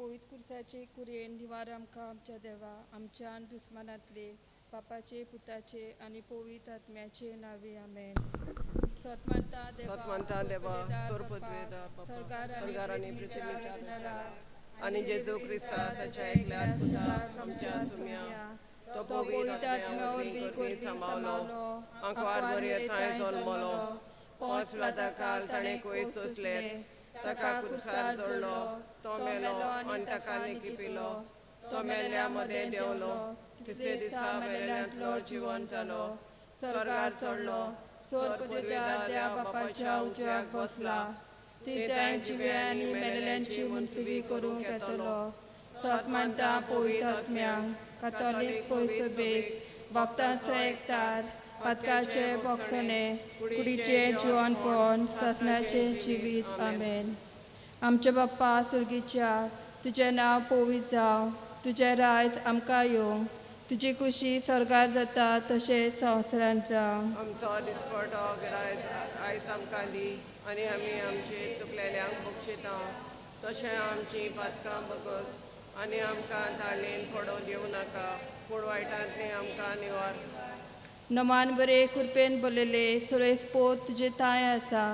पवित्र कुर्साचे कुरेन निवार आमकां आमच्या देवा आमच्या आनी दुस्मानांतले बापाचे पुताचे आनी पवित्र आत्म्याचे नावे आमेन. सत मानता देवा, सत मानता देवा, सोरपदवेदार सोरपदवेदार बापा, बापा, स्वर्गार आनी स्वर्गार आनी पृथ्वीच्या पृथ्वीच्या रचणाराक आनी जेजू क्रिस्ता ताच्या एकल्या पुताक आमच्या सुम्या, तो पवित्र आत्म्या वरवीं गोरवीं सांबावलो, आंकवार मरिये थांय जल्मलो, पोंस पिलाता काल ताणें कोयर सोंसले, ताका कुर्सार जोडलो, तो मेलो आनी ताका निकिपिलो, तो मेल्ल्या मदें देंवलो, तिसरे दिसा मेलेल्यांतलो जिवन जालो, स्वर्गार चडलो, सोर पदवीदार त्या बापाच्या उजव्याक बसला, ती त्या जिव्या आनी मेलेल्यांची मुनसुबी करूंक येतलो. सत मानता पवित्र आत्म्यांक, कातोलीक पयसोबेक, भक्तांचो एकतार, पातकाचे बोगसणे, कुडीचे जिवनपण, सासणाचें जिवीत. आमेन. आमचे बाप्पा सुर्गीच्या, तुजें नांव पवित्र जावं, तुजें रायज आमकां येवं, तुजी कुशी स्वर्गार जाता तशें संवसारांत जावं. आमचो दिसपटो गिरायत आयज आमकां दी आनी आमी आमचे चुकलेल्यांक बक्षिता तशें आमची पातकां बगस आनी आमकां ताळणेन पडोवंक दिवं नाका, पूण वायटांतली आमकां निवार. नमान बरे कृपेन बोलले, सुरेश पोत तुजे थांय आसा,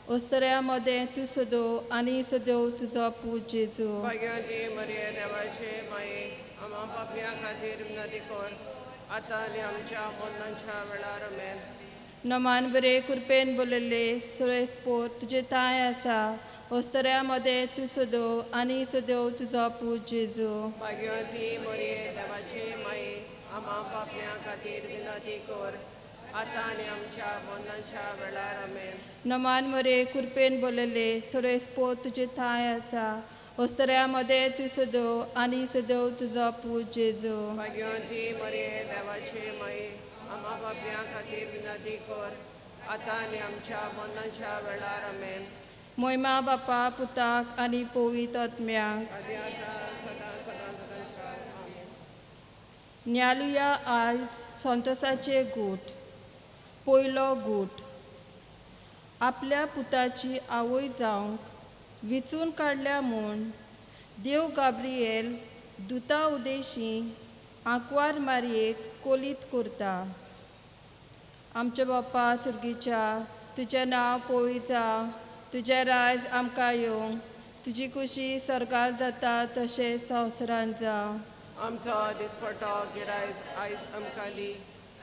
ओस्तऱ्या मदें तूं सदो आनी सदो तुजो पूत जेजू. भाग्याची मरिये देवाचे माये, आमा पापयां खातीर विनंती कर आतां आनी आमच्या मरणाच्या वेळार. आमेन. नमान बरे कृपेन बोलले, सुरेश पोत तुजे थांय आसा, ओस्तऱ्या मदें तूं सदो आनी सदो तुजो पूत जेजू. भाग्यवती मरिये देवाचे माये, आमा पापयां खातीर विनंती कर आतां आनी आमच्या मरणाच्या वेळार. आमेन. नमान मरे कृपेन बोलले, सुरेश पोत तुजे थांय आसा, ओस्तऱ्या मदें तूं सदो आनी सदो तुजो पूत जेजू. भाग्यवती मरिये देवाचे माये, आमा पापयां खातीर विनंती कर आतां आनी आमच्या मरणाच्या वेळार. आमेन. मोयमा बापा पुताक आनी पवित्र आत्म्याक. आदी आतां सदां सदां सदांच्या. आमेन. न्यालुया आयज संतोसाचे गूट. पयलो गूट. आपल्या पुताची आवय जावंक विचून काडल्या म्हूण देव गाब्रिएल दुता उदेशी आंकवार मारयेक कोलीत करता. आमच्या बाप्पा सुर्गीच्या, तुजें नांव पवित्र जावं, तुजें रायज आमकां येवं, तुजी कुशी स्वर्गार जाता तशें संवसारांत जावं. आमचो दिसपटो गिरायज आयज आमकां दी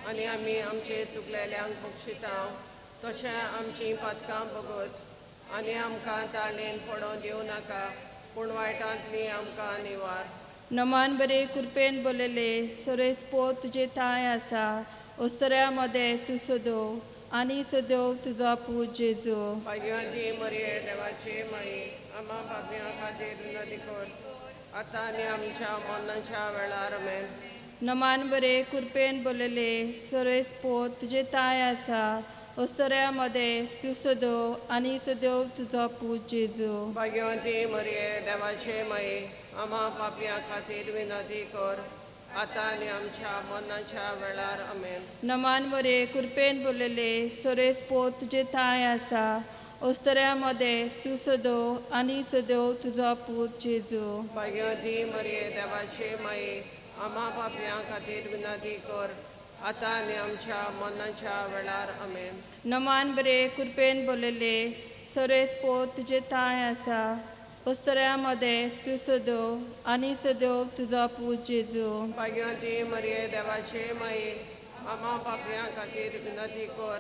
आनी आमी आमचे चुकलेल्यांक बक्षिता तशें आमची पातकां बगस आनी आमकां ताळणेन पडोवंक दिवं नाका, पूण वायटांतली आमकां निवार. नमान बरे कृपेन बोलले, सुरेश पोत तुजे थांय आसा, ओस्तऱ्या मदें तूं सदो आनी सदो तुजो पूत जेजू. भाग्यवती मरिये देवाची माई, आमा पापयां खातीर विनंती कर आतां आनी आमच्या मरणाच्या वेळार. आमेन. नमान बरे कृपेन बोलले, सुरेश पोत तुजे थांय आसा, ओस्तऱ्या मदें तूं सदो आनी सदो तुजो पूत जेजू. भाग्यवती मरिये देवाचे माई, आमा पापयां खातीर विनंती कर आतां आनी आमच्या मरणाच्या वेळार. आमेन. नमान बरे कृपेन बोलले, सुरेश पोत तुजे थांय आसा, ओस्तऱ्या मदें तूं सदो आनी सदो तुजो पूत जेजू. भाग्यवती मरिये देवाचे माई, आमा पापयां खातीर विनंती कर आतां आनी आमच्या मरणाच्या वेळार. आमेन. नमान बरे कृपेन बोलले, सुरेश पोत तुजे थांय आसा, ओस्तऱ्या मदें तूं सदो आनी सदो तुजो पूत जेजू. भाग्यवती मरिये देवाचे माई, आमा पापयां खातीर विनंती कर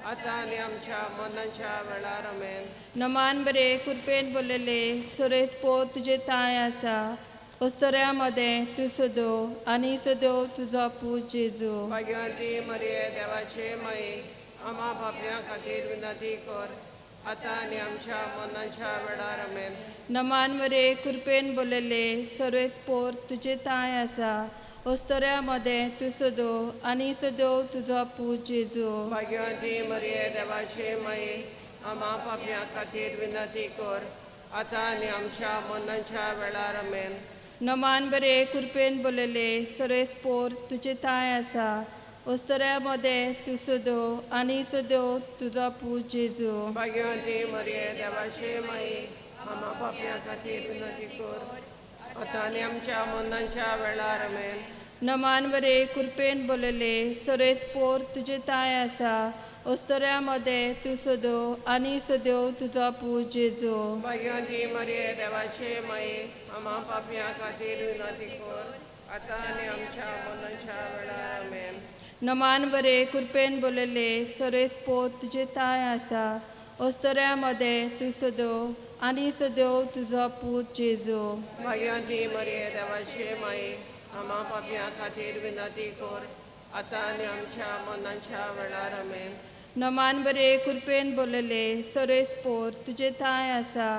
आतां आनी आमच्या मरणाच्या वेळार. आमेन. नमान बरे कृपेन बोलले, सुरेश पोत तुजे थांय आसा, ओस्तऱ्या मदें तूं सदो आनी सदो तुजो पूत जेजू. भाग्यवती मरिये देवाचे माई, आमा पापयां खातीर विनंती कर आतां आनी आमच्या मरणाच्या वेळार. आमेन. नमान मरे कृपेन बोलले, सुरेश पोर तुजे थांय आसा, ओस्तऱ्या मदें तूं सदो आनी सदो तुजो पूत जेजू. भाग्यवती मरिये देवाचे माई, आमा पापयां खातीर विनंती कर आतां आनी आमच्या मरणाच्या वेळार. आमेन. नमान बरे कृपेन बोलले, सुरेश पोर तुजे थांय आसा, ओस्तऱ्या मदें तूं सदो आनी सदो तुजो पूत जेजू. भाग्यवती मरिये देवाचे माई, आमा पापयां खातीर विनंती कर आतां आनी आमच्या मरणाच्या वेळार आमेन. नमान बरे कृपेन बोलले सरेस पोर तुजे ताय आसा अस्तोऱ्या मदें तूं सदो आनी सदेव तुजो पूत जेजू. भाग्यवंती मरिये देवाचे माये आमा पापयां खातीर विनंती कर आतां आनी आमच्या मरणाच्या वेळार आमेन. नमान बरे कृपेन बोलले सरेस पोर तुजे ताय आसा अस्तोऱ्या मदें तूं सदो आनी सदेव तुजो पूत जेजू. भाग्यवंती मरिये देवाचे माये आमा पापयां खातीर विनंती कर आतां आनी आमच्या मरणाच्या वेळार आमेन. नमान बरे कृपेन बोलले सरेस पोर तुजे थांय आसा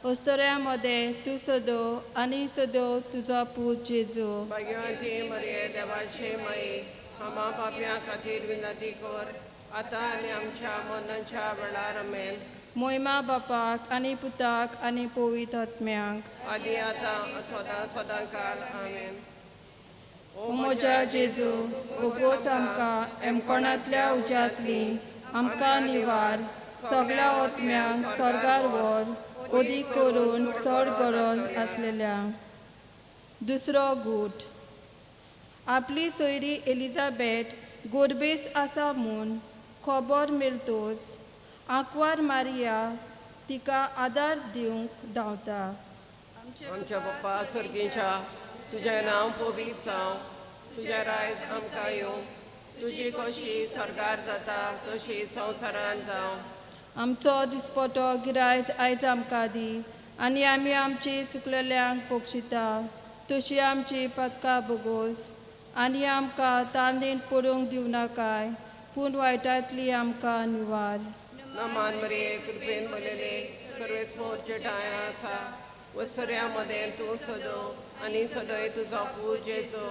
अस्तोऱ्या मदें तूं सदो आनी सदो तुजो पूत जेजू. भाग्यवंती मरिये देवाचे माये आमा पापयां खातीर विनंती कर आतां आनी आमच्या मरणाच्या वेळार आमेन. मोयमा बापाक आनी पुताक आनी पवित्र आत्म्याक आदी आतां सदां सदां काल आमेन. ओ म्हज्या जेजू भोगोस आमकां एमकोणांतल्या उज्यांतली आमकां निवार सगळ्या ओतम्यांक स्वर्गार व्हर ओदी करून चड गरज आसलेल्या. दुसरो गूट. आपली सोयरी एलिजाबेथ गोरबेस्त आसा म्हूण खबर मेळटच आंकवार मारिया तिका आदार दिवंक धांवता. आमच्या बाप्पा सर्गीच्या तुजें नांव पवित्र जावं, तुजें रायज आमकां येवं, तुजी कशी स्वर्गार जाता तशी संवसारान जावं. आमचो दिसपटो गिरायज आयज आमकां दी आनी आमी आमची सुकलेल्यांक पोक्षिता तशी आमची पदकां बोगोस आनी आमकां तांदीन पडूंक दिवं नाकाय पूण वायटांतली आमकां निवार. नमान मरिये कृपेन भरलेले सर्वेस्पोरचे ठांय आसा वसऱ्या मदें तूं सदो आनी सदय तुजो पूत जेजू.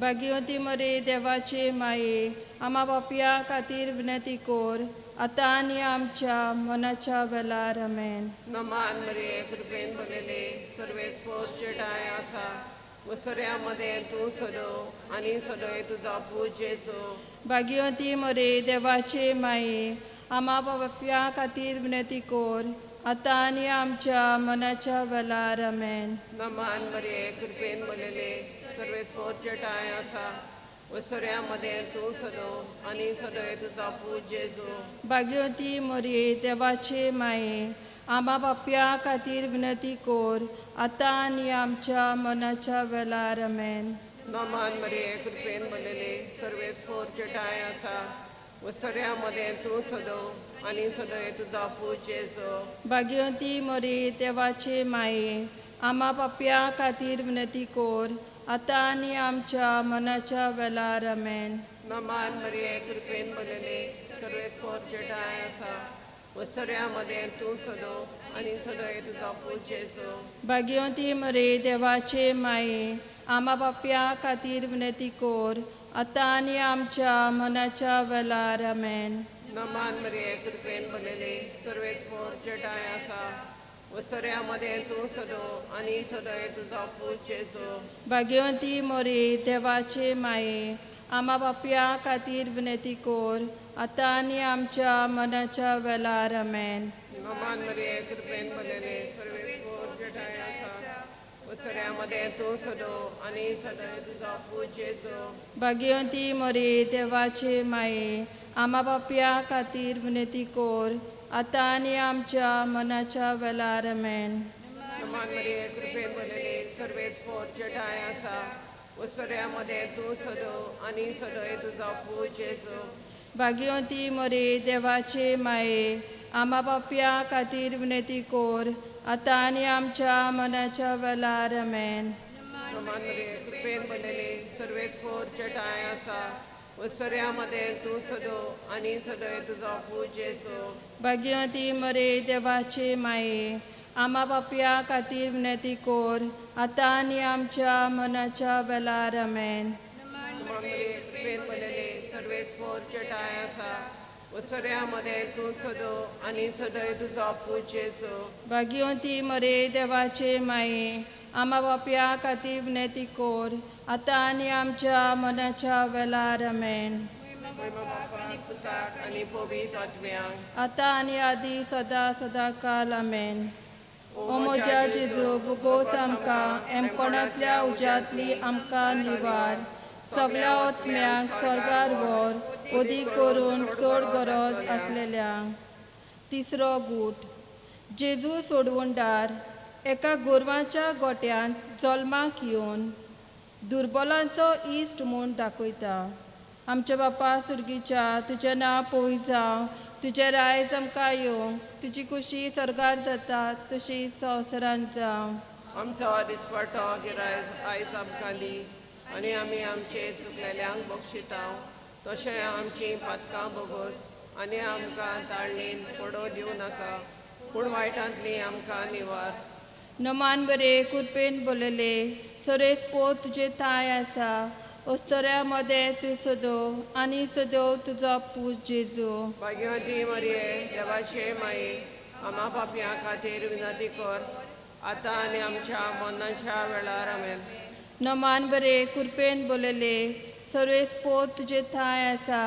भाग्यवती मरे देवाचे माये आमा पापया खातीर विनंती कर आतां आनी आमच्या मनाच्या वेळार आमेन. नमान मरिये कृपेन भरलेले सर्वेस्पोरचे ठांय आसा वसऱ्या मदें तूं सदो आनी सदय तुजो पूत जेजू. भाग्यवती मरे देवाचे माये आमा पापया खातीर विनंती कर आतां आनी आमच्या मनाच्या वेळार आमेन. नमान मरिये कृपेन भरलेले सर्वेस्पोरचे ठांय आसा वसऱ्या मदें तूं सदो आनी सदय तुजो पूत जेजू. भाग्यवती मरिये देवाचे माये आमा पापया खातीर विनंती कर आतां आनी आमच्या मनाच्या वेळार आमेन. नमान मरिये कृपेन भरलेले सर्वेस्पोरचे ठांय आसा वसऱ्या मदें तूं सदो आनी सदय तुजो पूत जेजू. भाग्यवती मरिये देवाचे माये आमा पापया खातीर विनंती कर आतां आनी आमच्या मनाच्या वेळार आमेन. नमान मरिये कृपेन भरलेले सर्वेस्पोरचे ठांय आसा वसऱ्या मदें तूं सदो आनी सदय तुजो पूत जेजू. भाग्यवती मरिये देवाचे माये आमा पापया खातीर विनंती कर आतां आनी आमच्या मनाच्या वेळार आमेन. नमान मरिये कृपेन भरलेले सर्वेस्पोरचे ठांय आसा वसऱ्या मदें तूं सदो आनी सदय तुजो पूत जेजू. भाग्यवती मरिये देवाचे माये आमा पापया खातीर विनंती कर आतां आनी आमच्या मनाच्या वेळार आमेन. नमान मरिये कृपेन भरलेले सर्वेस्पोरचे ठांय आसा वसऱ्या मदें तूं सदो आनी सदय तुजो पूत जेजू. भाग्यवती मरिये देवाचे माये आमा पापया खातीर विनंती कर आतां आनी आमच्या मनाच्या वेळार आमेन. नमान मरिये कृपेन भरलेले सर्वेस्पोरचे ठांय आसा वसऱ्या मदें तूं सदो आनी सदय तुजो पूत जेजू. भाग्यवती मरिये देवाचे माये आमा पापया खातीर विनंती कर आतां आनी आमच्या मनाच्या वेळार आमेन. नमान मरिये कृपेन भरलेले सर्वेस्पोरचे ठांय आसा वसऱ्या मदें तूं सदो आनी सदय तुजो पूत जेजू. भाग्यवती मरिये देवाचे माये आमा पापया खातीर विनंती कर आतां आनी आमच्या मनाच्या वेळार आमेन. नमान मरिये कृपेन भरलेले सर्वेस्पोरचे ठांय आसा वसऱ्या मदें तूं सदो आनी सदय तुजो पूत जेजू. भाग्यवती मरिये देवाचे माये आमा पापया खातीर विनंती कर आतां आनी आमच्या मनाच्या वेळार आमेन. बापाक पुताक आनी पवित्र आत्म्याक आतां आनी आदी सदां सदां काल आमेन. ओ म्हज्या जेजू, भुगोस आमकां एमकोणांतल्या उज्यांतली आमकां निवार, सगळ्या आत्म्यांक स्वर्गार व्हर, अदीक करून चड गरज आसलेल्यांक. तिसरो गूट. जेजू सोडवणदार एका गोरवांच्या गोट्यांत जल्माक येवन दुर्बलांचो इश्ट म्हूण दाखयता. आमच्या बापा सुर्गीच्या, तुजें नांव पवित्र जावं, तुजें रायज आमकां येवं, तुजी खुशी स्वर्गार जाता तशी संवसारांत जावं. आमचो दिसपटो गिरायज आयज आमकां दी आनी आमी आमचे चुकलेल्यांक बक्षितांव तशें आमचीं पातकां भोगोस आनी आमकां ताळणीन पडो दिवं नाका पूण वायटांतली आमकां निवार. नमान बरे कृपेन बोलले, सरेस पोत तुजे थांय आसा, अस्तोऱ्या मदें तूं सदो आनी सदो तुजो पूत जेजू. भाग्यवती मरिये, देवाचे माये, आमा पापयां खातीर विनंती कर आतां आनी आमच्या मरणाच्या वेळार. आमेन. नमान बरे कृपेन बोलले, सर्वेस पोत तुजे थांय आसा,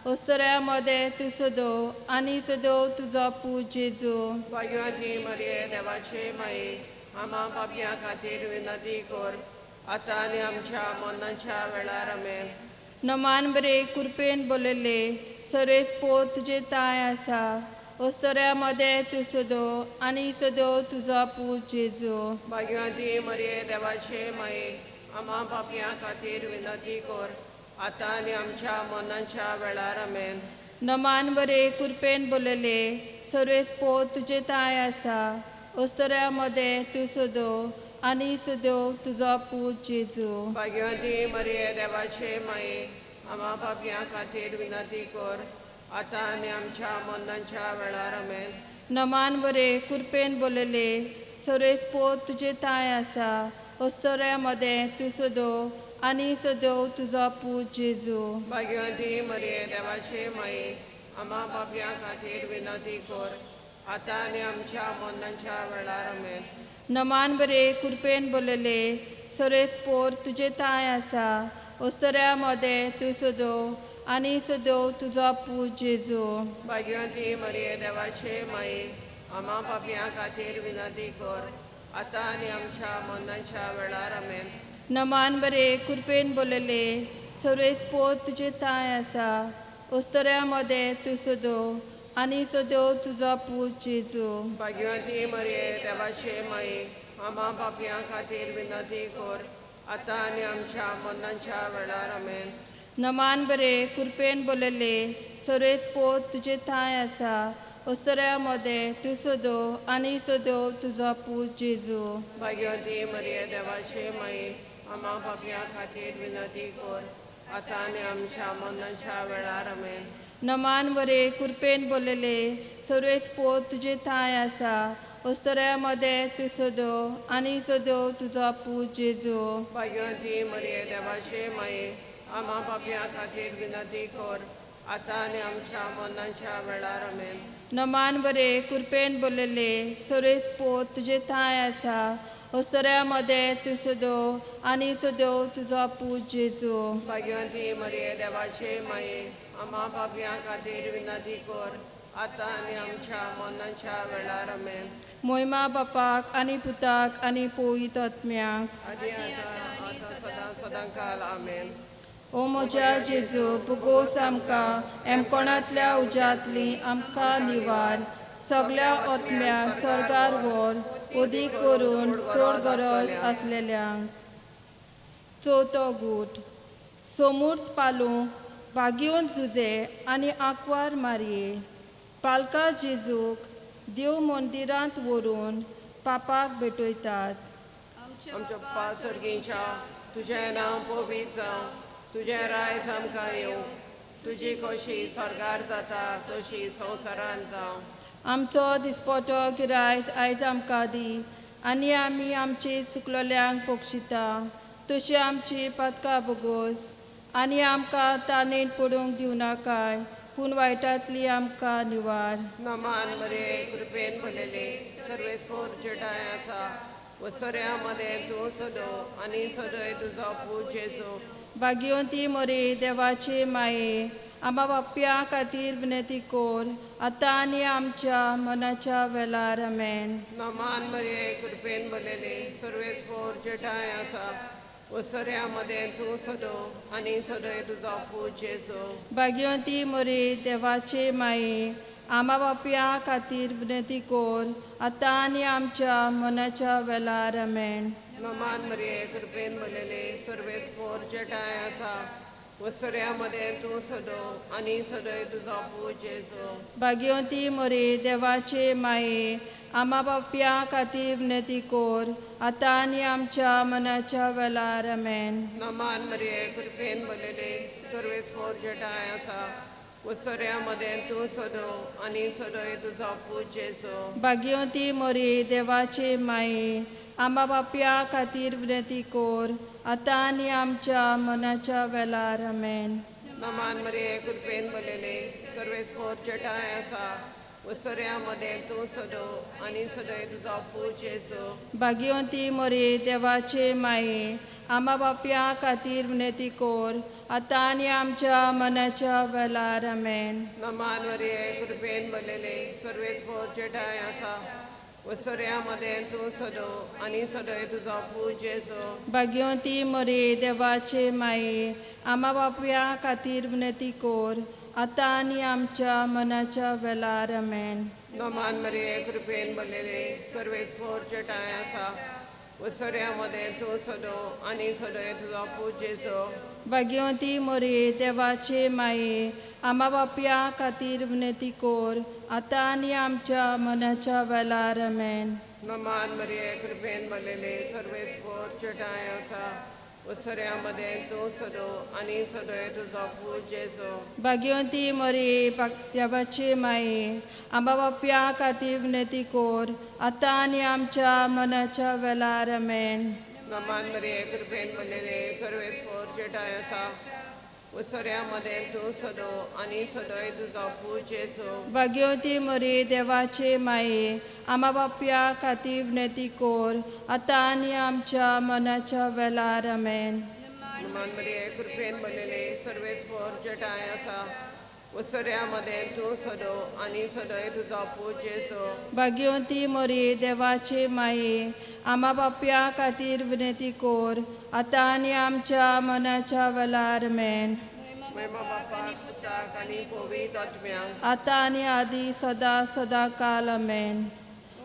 अस्तोऱ्या मदें तूं सदो आनी सदो तुजो पूत जेजू. भाग्यवती मरिये, देवाचे माये, आमा पापयां खातीर विनंती कर आतां आनी आमच्या मरणाच्या वेळार. आमेन. नमान बरे कृपेन बोलले, सर्वेस पोत तुजे थांय आसा, अस्तोऱ्या मदें तूं सदो आनी सदो तुजो पूत जेजू. भाग्यवती मरिये, देवाचे माये, आमा पापयां खातीर विनंती कर आतां आनी आमच्या मरणाच्या वेळार. आमेन. नमान बरे कृपेन बोलले, सर्वेस पोत तुजे थांय आसा, अस्तोऱ्या मदें तूं सदो आनी सदो तुजो पूत जेजू. भाग्यवती मरिये, देवाचे माये, आमा पापयां खातीर विनंती कर आतां आनी आमच्या मरणाच्या वेळार. आमेन. नमान बरे कृपेन बोलले, सर्वेस पोत तुजे थांय आसा, अस्तोऱ्या मदें तूं सदो आनी सदो तुजो पूत जेजू. भाग्यवती मरिये, देवाचे माये, आमा पापयां खातीर विनंती कर आतां आनी आमच्या मरणाच्या वेळार. आमेन. नमान बरे कृपेन बोलले, सर्वेस पोर तुजे थांय आसा, अस्तोऱ्या मदें तूं सदो आनी सदो तुजो पूत जेजू. भाग्यवती मरिये, देवाचे माये, आमा पापयां खातीर विनंती कर आतां आनी आमच्या मरणाच्या वेळार. आमेन. नमान बरे कृपेन बोलले, सर्वेस पोत तुजे थांय आसा, अस्तोऱ्या मदें तूं सदो आनी सदो तुजो पूत जेजू. भाग्यवती मरिये, देवाचे माये, आमा पापयां खातीर विनंती कर आतां आनी आमच्या मरणाच्या वेळार. आमेन. नमान बरे कृपेन बोलले, सर्वेस पोत तुजे थांय आसा, अस्तोऱ्या मदें तूं सदो आनी सदो तुजो पूत जेजू. भाग्यवती मरिये, देवाचे माये, आमा पापयां खातीर विनंती कर आतां आनी आमच्या मरणाच्या वेळार. आमेन. नमान बरे कृपेन बोलले, सर्वेस पोत तुजे थांय आसा, अस्तोऱ्या मदें तूं सदो आनी सदो तुजो पूत जेजू. भाग्यवती मरिये, देवाचे माये, आमा पापयां खातीर विनंती कर आतां आनी आमच्या मरणाच्या वेळार. आमेन. नमान बरे कृपेन बोलले, सर्वेस पोत तुजे थांय आसा, अस्तोऱ्या मदें तूं सदो आनी सदो तुजो पूत जेजू. भाग्यवती मरिये, देवाचे माये, आमा पापयां खातीर विनंती कर आतां आनी आमच्या मरणाच्या वेळार. आमेन. मोहिमा बापाक आनी पुताक आनी पवित्र आत्म्याक. आदी आतां आतां सदां सदां काल. आमेन. ओ म्हज्या जेजू, भुगोस आमकां एमकोणांतल्या उज्यांतली आमकां निवार, सगळ्या आत्म्यांक स्वर्गार व्हर, अदीक करून चड गरज आसलेल्यांक. चवथो गूट. सोमूर्त पालूंक भाग्योन जुजे आनी आंकवार मारये पालका जेजूक देव मंदिरांत व्हरून पापाक भेटयतात. आमच्या बापा सर्गीच्या, तुजें नांव पवित्र जावं, तुजें रायज आमकां येवं, तुजी खोशी स्वर्गार जाता तशी संवसारांत जावं. आमचो दिसपटो गिरायज आयज आमकां दी आनी आमी आमची सुकलोल्यांक पोक्षिता तशी आमची पातकां भोगोस आनी आमकां ताणें पडूंक दिवनाकाय पूण वायटांतली आमकां निवार. नमान मरे, कृपेन भरलेले, सर्वेस्पोर तुजे आसा, वसऱ्या मदें तूं सदो आनी सदय तुजो पूत जेजू. भाग्यवंती मरे, देवाचे माये, आमा बापया खातीर विनंती कोर आतां आनी आमच्या मनाच्या वेलार आमेन. नमान मरिये कृपेन भरलेले सर्वेस्पोर जेठाय आसा वसऱ्या मदें तूं सदो आनी सदय तुजो पूत जेजू. भाग्यवंती मोरी देवाचे माये आमा बापया खातीर विनंती कोर आतां आनी आमच्या मनाच्या वेलार आमेन. नमान मरिये कृपेन भरलेले सर्वेस्पोर जेठाय आसा वसऱ्या मदें तूं सदो आनी सदय तुजो पूत जेजू. भाग्यवंती मोरी देवाचे माये आमा बापया खातीर विनंती कोर आतां आनी आमच्या मनाच्या वेलार आमेन. नमान मरिये कृपेन भरलेले सर्वेस्पोर जेठाय आसा वसऱ्या मदें तूं सदो आनी सदय तुजो पूत जेजू. भाग्यवंती मोरी देवाचे माये आमा बापया खातीर विनंती कोर आतां आनी आमच्या मनाच्या वेलार आमेन. नमान मरिये कृपेन भरलेले सर्वेस्पोर जेठाय आसा वसऱ्या मदें तूं सदो आनी सदय तुजो पूत जेजू. भाग्यवंती मोरी देवाचे माये आमा बापया खातीर विनंती कोर आतां आनी आमच्या मनाच्या वेलार आमेन. नमान मरिये कृपेन भरलेले सर्वेस्पोर जेठाय आसा वसऱ्या मदें तूं सदो आनी सदय तुजो पूत जेजू. भाग्यवंती मोरी देवाचे माये आमा बापया खातीर विनंती कोर आतां आनी आमच्या मनाच्या वेलार आमेन. नमान मरिये कृपेन भरलेले सर्वेस्पोर जेठाय आसा वसऱ्या मदें तूं सदो आनी सदय तुजो पूत जेजू. भाग्यवंती मोरी देवाचे माये आमा बापया खातीर विनंती कोर आतां आनी आमच्या मनाच्या वेलार आमेन. नमान मरिये कृपेन भरलेले सर्वेस्पोर जेठाय आसा वसऱ्या मदें तूं सदो आनी सदय तुजो पूत जेजू. भाग्यवंती मोरी देवाचे माये आमा बापया खातीर विनंती कोर आतां आनी आमच्या मनाच्या वेलार आमेन. नमान मरिये कृपेन भरलेले सर्वेस्पोर जेठाय आसा वसऱ्या मदें तूं सदो आनी सदय तुजो पूत जेजू. भाग्यवंती मोरी देवाचे माये आमा बापया खातीर विनंती कोर आतां आनी आमच्या मनाच्या वेलार आमेन. नमान मरिये कृपेन भरलेले सर्वेस्पोर जेठाय आसा वसऱ्या मदें तूं सदो आनी सदय तुजो पूत जेजू. भाग्यवंती मोरी देवाचे माये आमा बापया खातीर विनंती कोर आतां आनी आमच्या मनाच्या वेलार आमेन. महिमा बापाक पुताक आनी पवित्र आत्म्याक आतां आनी आदी सदां सदां काल आमेन.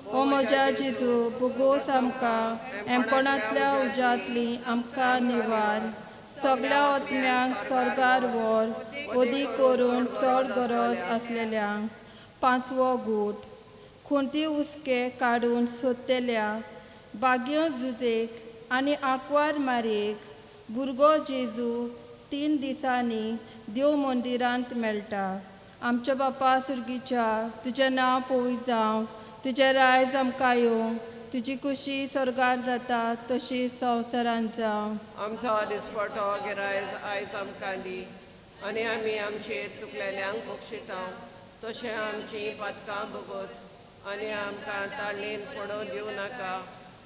ओ म्हज्या जेजू भुगोस आमकां एमकोणांतल्या उज्यांतली आमकां निवार सगळ्या आत्म्यांक स्वर्गार व्हर ओदी करून चड गरज आसलेल्यांक. पांचवो गूट खुंटी हुस्के काडून सोदतल्या बाग्यो जुजेक आनी आंकवार मारयेक भुरगो जेजू 3 दिसांनी देव मंदिरांत मेळटा. आमच्या बापा सुर्गीच्या तुजें नांव पवित्र जावं, तुजें रायज आमकां येवं, तुजी खुशी स्वर्गार जाता तशी संवसारांत जावं. आमचो दिसपटो गिरायज आयज आमकां दी आनी आमी आमचेर चुकलेल्यांक बक्षिता तशें आमची पातकां भोगोस आनी आमकां ताळणेन पडोवन दिवं नाका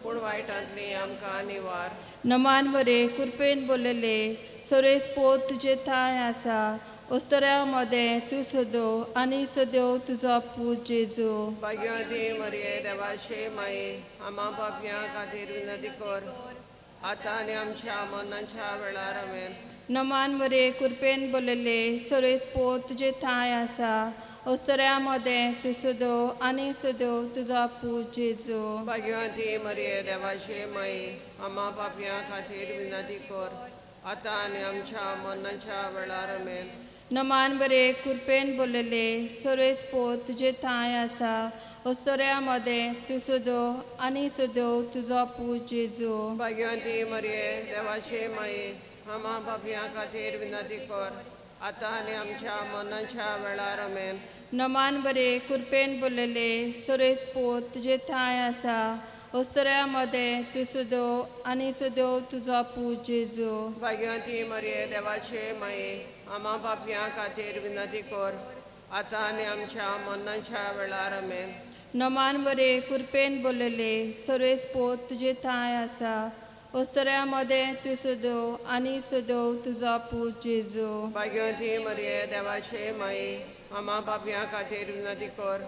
पूण वायटांतली आमकां निवार. नमान बरे कृपेन बोलले सोरेस पोत तुजे थांय आसा ओस्तऱ्या मदें तूं सदो आनी सदेव तुजो पूत जेजू. भाग्यवती मरिये देवाचे माये आमा पापयां खातीर विनंती कर आतां आनी आमच्या मरणाच्या वेळार आमेन. नमान बरे कृपेन बोलले सोरेस पोत तुजे थांय आसा ओस्तऱ्या मदें तूं सदो आनी सदेव तुजो पूत जेजू. भाग्यवती मरिये देवाचे माये आमा पापयां खातीर विनंती कर आतां आनी आमच्या मरणाच्या वेळार आमेन. नमान बरे कृपेन बोलले सोरेस पोत तुजे थांय आसा ओस्तऱ्या मदें तूं सदो आनी सदेव तुजो पूत जेजू. भाग्यवती मरिये देवाचे माये आमा पापयां खातीर विनंती कर आतां आनी आमच्या मरणाच्या वेळार आमेन. नमान बरे कृपेन बोलले सोरेस पोत तुजे थांय आसा ओस्तऱ्या मदें तूं सदो आनी सदेव तुजो पूत जेजू. भाग्यवती मरिये देवाचे माये आमा पापयां खातीर विनंती कर आतां आनी आमच्या मरणाच्या वेळार आमेन. नमान बरे कृपेन बोलले सोरेस पोत तुजे थांय आसा अस्तुऱ्यां मदें तूं सदव आनी सदव तुजो पूत जेजू. भाग्यवती मरिये देवाचे माई, आमा पापयां खातीर विनंती कर,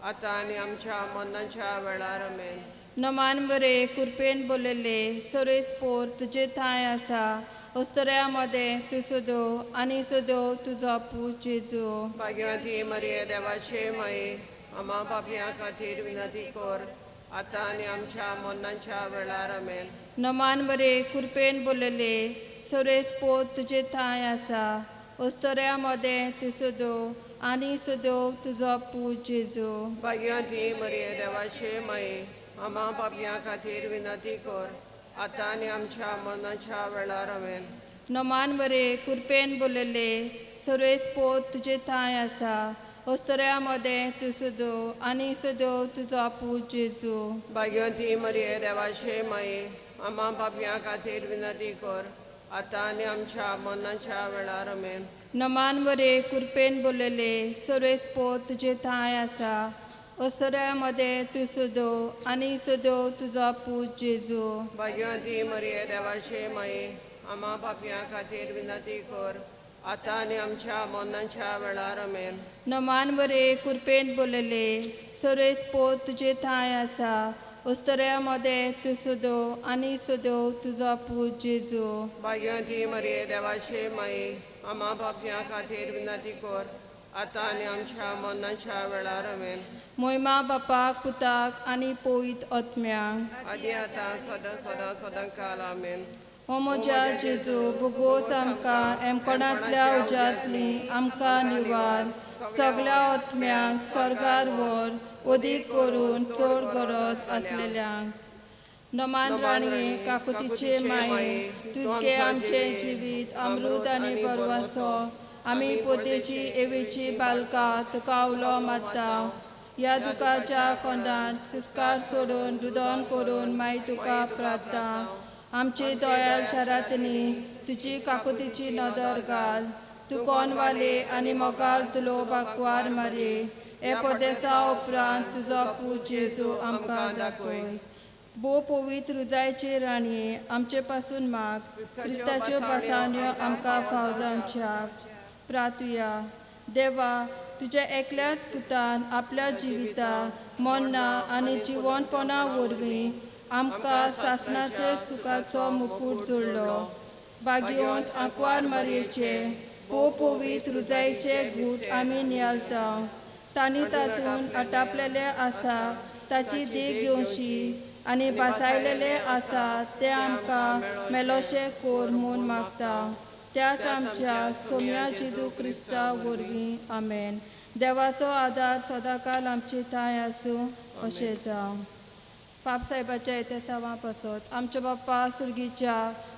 आतां आनी आमच्या मरणाच्या वेळार. आमेन. नमान बरे, कृपेन बोलले, सरेस पोर तुजे ठांय आसा. अस्तुऱ्यां मदें तूं सदव आनी सदव तुजो पूत जेजू. भाग्यवती मरिये देवाचे माई, आमा पापयां खातीर विनंती कर, आतां आनी आमच्या मरणाच्या वेळार. आमेन. नमान बरे, कृपेन बोलले, सरेस पोर तुजे ठांय आसा. अस्तुऱ्यां मदें तूं सदव आनी सदव तुजो पूत जेजू. भाग्यवती मरिये देवाचे माई, आमा पापयां खातीर विनंती कर, आतां आनी आमच्या मरणाच्या वेळार. आमेन. नमान बरे, कृपेन बोलले, सरेस पोर तुजे ठांय आसा. अस्तुऱ्यां मदें तूं सदव आनी सदव तुजो पूत जेजू. भाग्यवती मरिये देवाचे माई, आमा पापयां खातीर विनंती कर, आतां आनी आमच्या मरणाच्या वेळार. आमेन. नमान बरे, कृपेन बोलले, सरेस पोर तुजे ठांय आसा. अस्तुऱ्यां मदें तूं सदव आनी सदव तुजो पूत जेजू. भाग्यवती मरिये देवाचे माई, आमा पापयां खातीर विनंती कर, आतां आनी आमच्या मरणाच्या वेळार. आमेन. नमान बरे, कृपेन बोलले, सरेस पोर तुजे ठांय आसा. अस्तुऱ्यां मदें तूं सदव आनी सदव तुजो पूत जेजू. भाग्यवती मरिये देवाचे माई, आमा पापयां खातीर विनंती कर, आतां आनी आमच्या मरणाच्या वेळार. आमेन. मोयमा बापाक, पुताक आनी पवित्र आत्म्याक. आदी आतां सदां सदां सदां काल. आमेन. ओ म्हज्या जेजू, भोगोस आमकां एमकोणांतल्या उज्यांतली आमकां निवार. सगल्या आत्म्यांक स्वर्गार व्हर, अदीक करून चड गरज आसलेल्यांक. नमान राणये, काकुतीचे माये, तुजगे आमचें जिवीत अमृत आनी बरवासो. आमी परदेशी एवेची बालकां तुका उलो मारता. ह्या दुखाच्या कोंडांत सुस्कार सोडून रुदन करून माई तुका प्रार्थना. आमची दयाळ शारांतनी तुजी काकुतीची नदर घाल. तूं कोणवाले आनी मोगाळ तुलो बाकवार मारये, हे परदेसा उपरांत तुजो पूत जेजू आमकां दाखय. भोव पवित्र रुजायचे राणये, आमचे पासून माग क्रिस्ताच्यो पासान्यो आमकां फाव जावच्या. प्रातुया. देवा, तुज्या एकल्याच पुतान आपल्या जिविता, मरणां आनी जिवनपणा वरवीं आमकां सासणाचे सुखाचो मुकूट जोडलो. भाग्यवंत आंकवार मारयेचे भोव पवित्र रुजायचे गूट आमी नियाळता. तांणी तातूंत आटापलेले आसा ताची देख घेवशी आनी बासायलेले आसा ते आमकां मेलोशे कोर म्हूण मागता. त्याच आमच्या सोम्या जेजू क्रिस्ता वरवीं. आमेन. देवाचो आदार सदांकाल आमचे ठांय आसूं, अशें जावं. पापसाहेबाच्या इतिहासावा पासत. आमच्या बाप्पा सुर्गीच्या,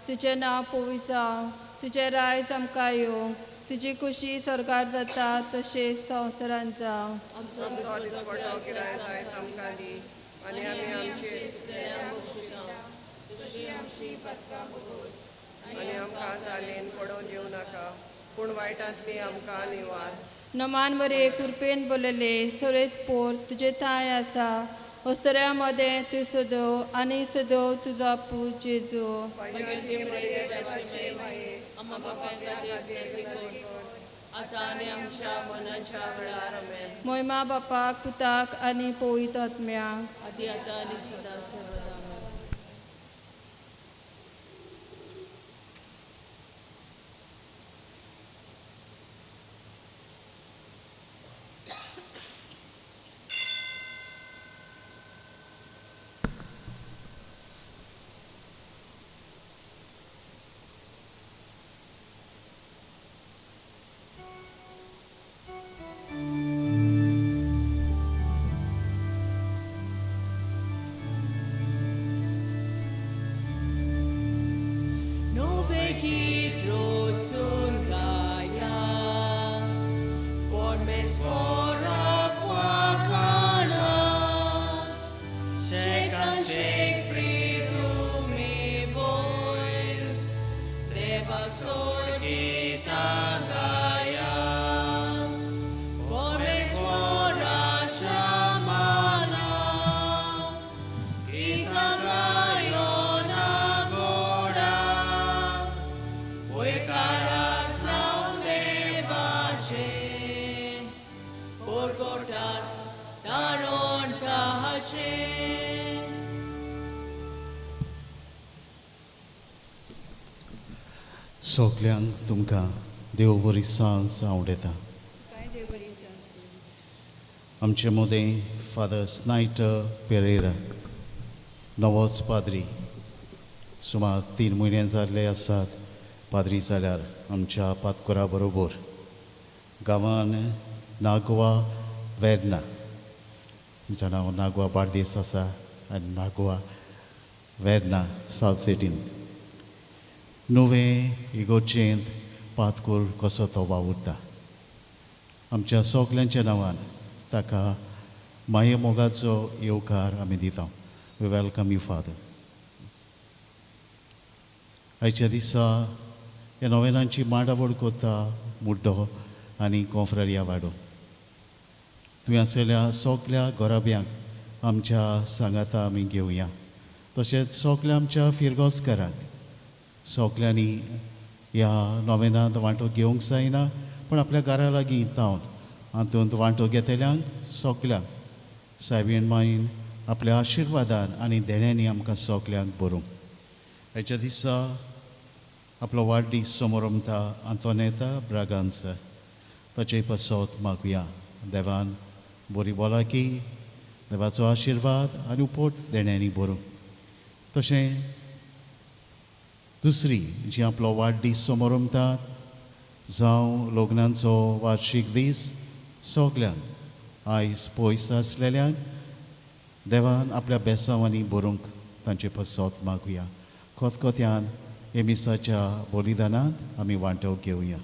तुजें नांव पवित्र जावं. तुजें रायज आमकां येवं. तुजी खुशी स्वर्गार जाता तशेंच संवसारांत जावं. आमचो दिसपडो गिरायक आयज आमकां दी आनी आमी आमचे आनी आमकां जालेन पडोवन दिवं नाका, पूण वायटांतली आमकां निवार. नमान बरे, कृपेन बोलले, सरेस पोर तुजे ठांय आसा. अस्तुऱ्यां मदें तूं सदव आनी सदव तुजो पूत जेजू. भाग्यवती मरिये देवाचे माये, आम्हा पापां खातीर विनंती कर, आतां आनी आमच्या मरणाच्या वेळार. आमेन. मोयमा बापाक, पुताक आनी पवित्र आत्म्याक. आदी आतां आनी सदां सर्वदा. आमेन. सगल्यांक तुमकां देव बरी सांज आवडटा. आमचे मदें फादर स्नायटर पेरेरा नवोच पाद्री सुमार 3 म्हयने जाल्ले आसात पाद्री जाल्यार आमच्या पातकोरा बरोबर गांवान नागवा वेर्ना जाणां नागवा बार्देस आसा आनी नागवा वेर्ना सालसेटींत नुवें इगोर्जेंत पातकोर कसो तो वावुरता. आमच्या सगल्यांच्या नांवान ताका माये मोगाचो येवकार आमी दिता. We welcome you father. आयच्या दिसा ह्या नोवेनांची मांडावळ कोता मुड्डो आनी कोंफ्रारिया वाडो. तुवें आसलेल्या सगल्या घराब्यांक आमच्या सांगाता आमी घेवया. तशेंच सगल्या आमच्या फिरगोजकारांक सगल्यांनी ह्या नोवेनांत वांटो घेवंक जायना पूण आपल्या घरा लागीं तावन हातूंत वांटो घेतल्यांक सगल्यांक सायबीण माईन आपल्या आशिर्वादान आनी देण्यांनी आमकां सगल्यांक बरोवंक. हाच्या दिसा आपलो वाडदीस समोरमता आंतोनेता ब्रागांस ताचे पासत मागुया. देवान बरी भलायकी देवाचो आशिर्वाद आनी उपोट देण्यांनी बरोवंक. तशें दुसरी जी आपलो वाडदीस समोरमतात जावं लग्नांचो वार्शीक दीस सगल्यांक आयज पयस आसलेल्यांक देवान आपल्या बेसांवांनी बरोवंक तांचे पासत मागुया. खतखत्यान हे मिसाच्या बलिदानांत आमी वांटो घेवया.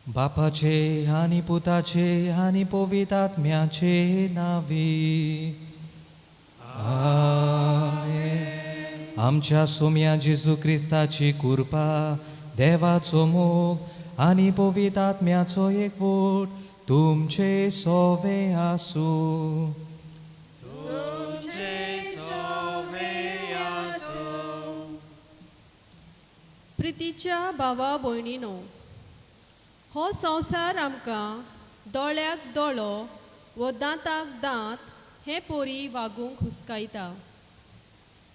बापाचे आनी पुताचे आनी पवित्र आत्म्याचे नांवी आमेन. आमच्या सोम्या जेजू क्रिस्ताची कृपा, देवाचो मोग आनी पवित्र आत्म्याचो एकवट तुमचे सोवे आसूं. प्रितीच्या भावा भयणीनो, हो संवसार आमकां दोळ्याक दोळो वो दांताक दांत हे पोरी वागूंक हुस्कायता.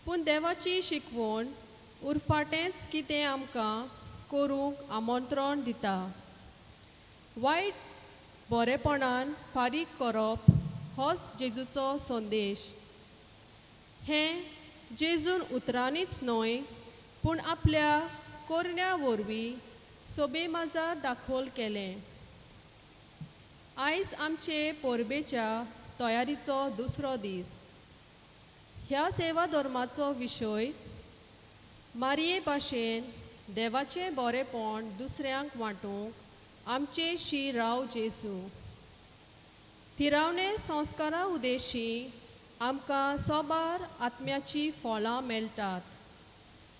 पूण देवाची शिकवण उरफाटेंच कितें आमकां करूंक आमंत्रण दिता. वायट बरेपणान फारीक करप होच जेजूचो संदेश. हें जेजून उतरांनीच न्हय पूण आपल्या कोरण्या वरवीं सोबे माजार दाखोल केलें. आयज आमचे परबेच्या तयारीचो दुसरो दीस. ह्या सेवा धर्माचो विशय मारये भाशेन देवाचें बरेपण दुसऱ्यांक वांटूंक आमचे शी राव जेजू. थिरावणे संस्कारा उदेशी आमकां सोबार आत्म्याची फळां मेळटात.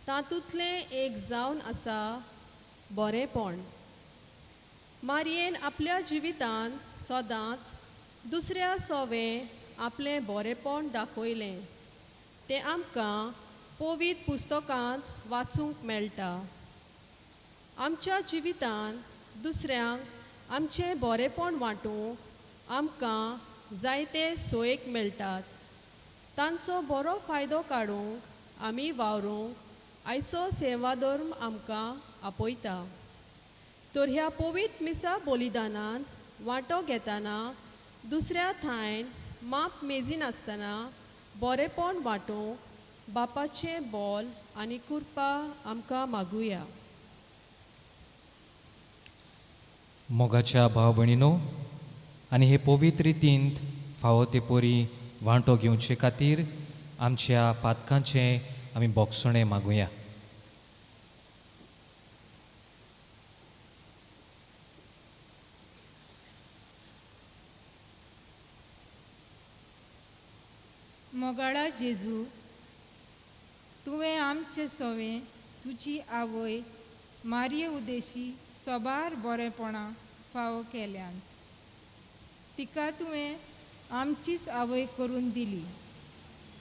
तातूंतलें एक जावन आसा बरेपण. मारयेन आपल्या जिवितांत सदांच दुसऱ्या सोवें आपलें बरेपण दाखयलें. तें आमकां पवित्र पुस्तकांत वाचूंक मेळटा. आमच्या जिवितांत दुसऱ्यांक आमचें बरेपण वांटूंक आमकां जायते सोयेक मेळटात. तांचो बरो फायदो काडूंक आमी वावरूंक आयचो सेवाधर्म आमकां आपयता. तर ह्या पवित्र मिसा बलिदानांत वांटो घेतना दुसऱ्या थायन माप मेजिनासतना बरेपण वांटूंक बापाचें बोल आनी कृपा आमकां मागुया. मोगाच्या भाव भयणीनो, आनी हे पवित्र रितींत फावो ते परी वांटो घेवचे खातीर आमच्या पातकांचें आमी बोगसणें मागुया. मोगाळा जेजू, तुवें आमचे सोवें तुजी आवय मारये उदेशी सोबार बरेपणां फावो केल्यांत. तिका तुवें आमचीच आवय करून दिली.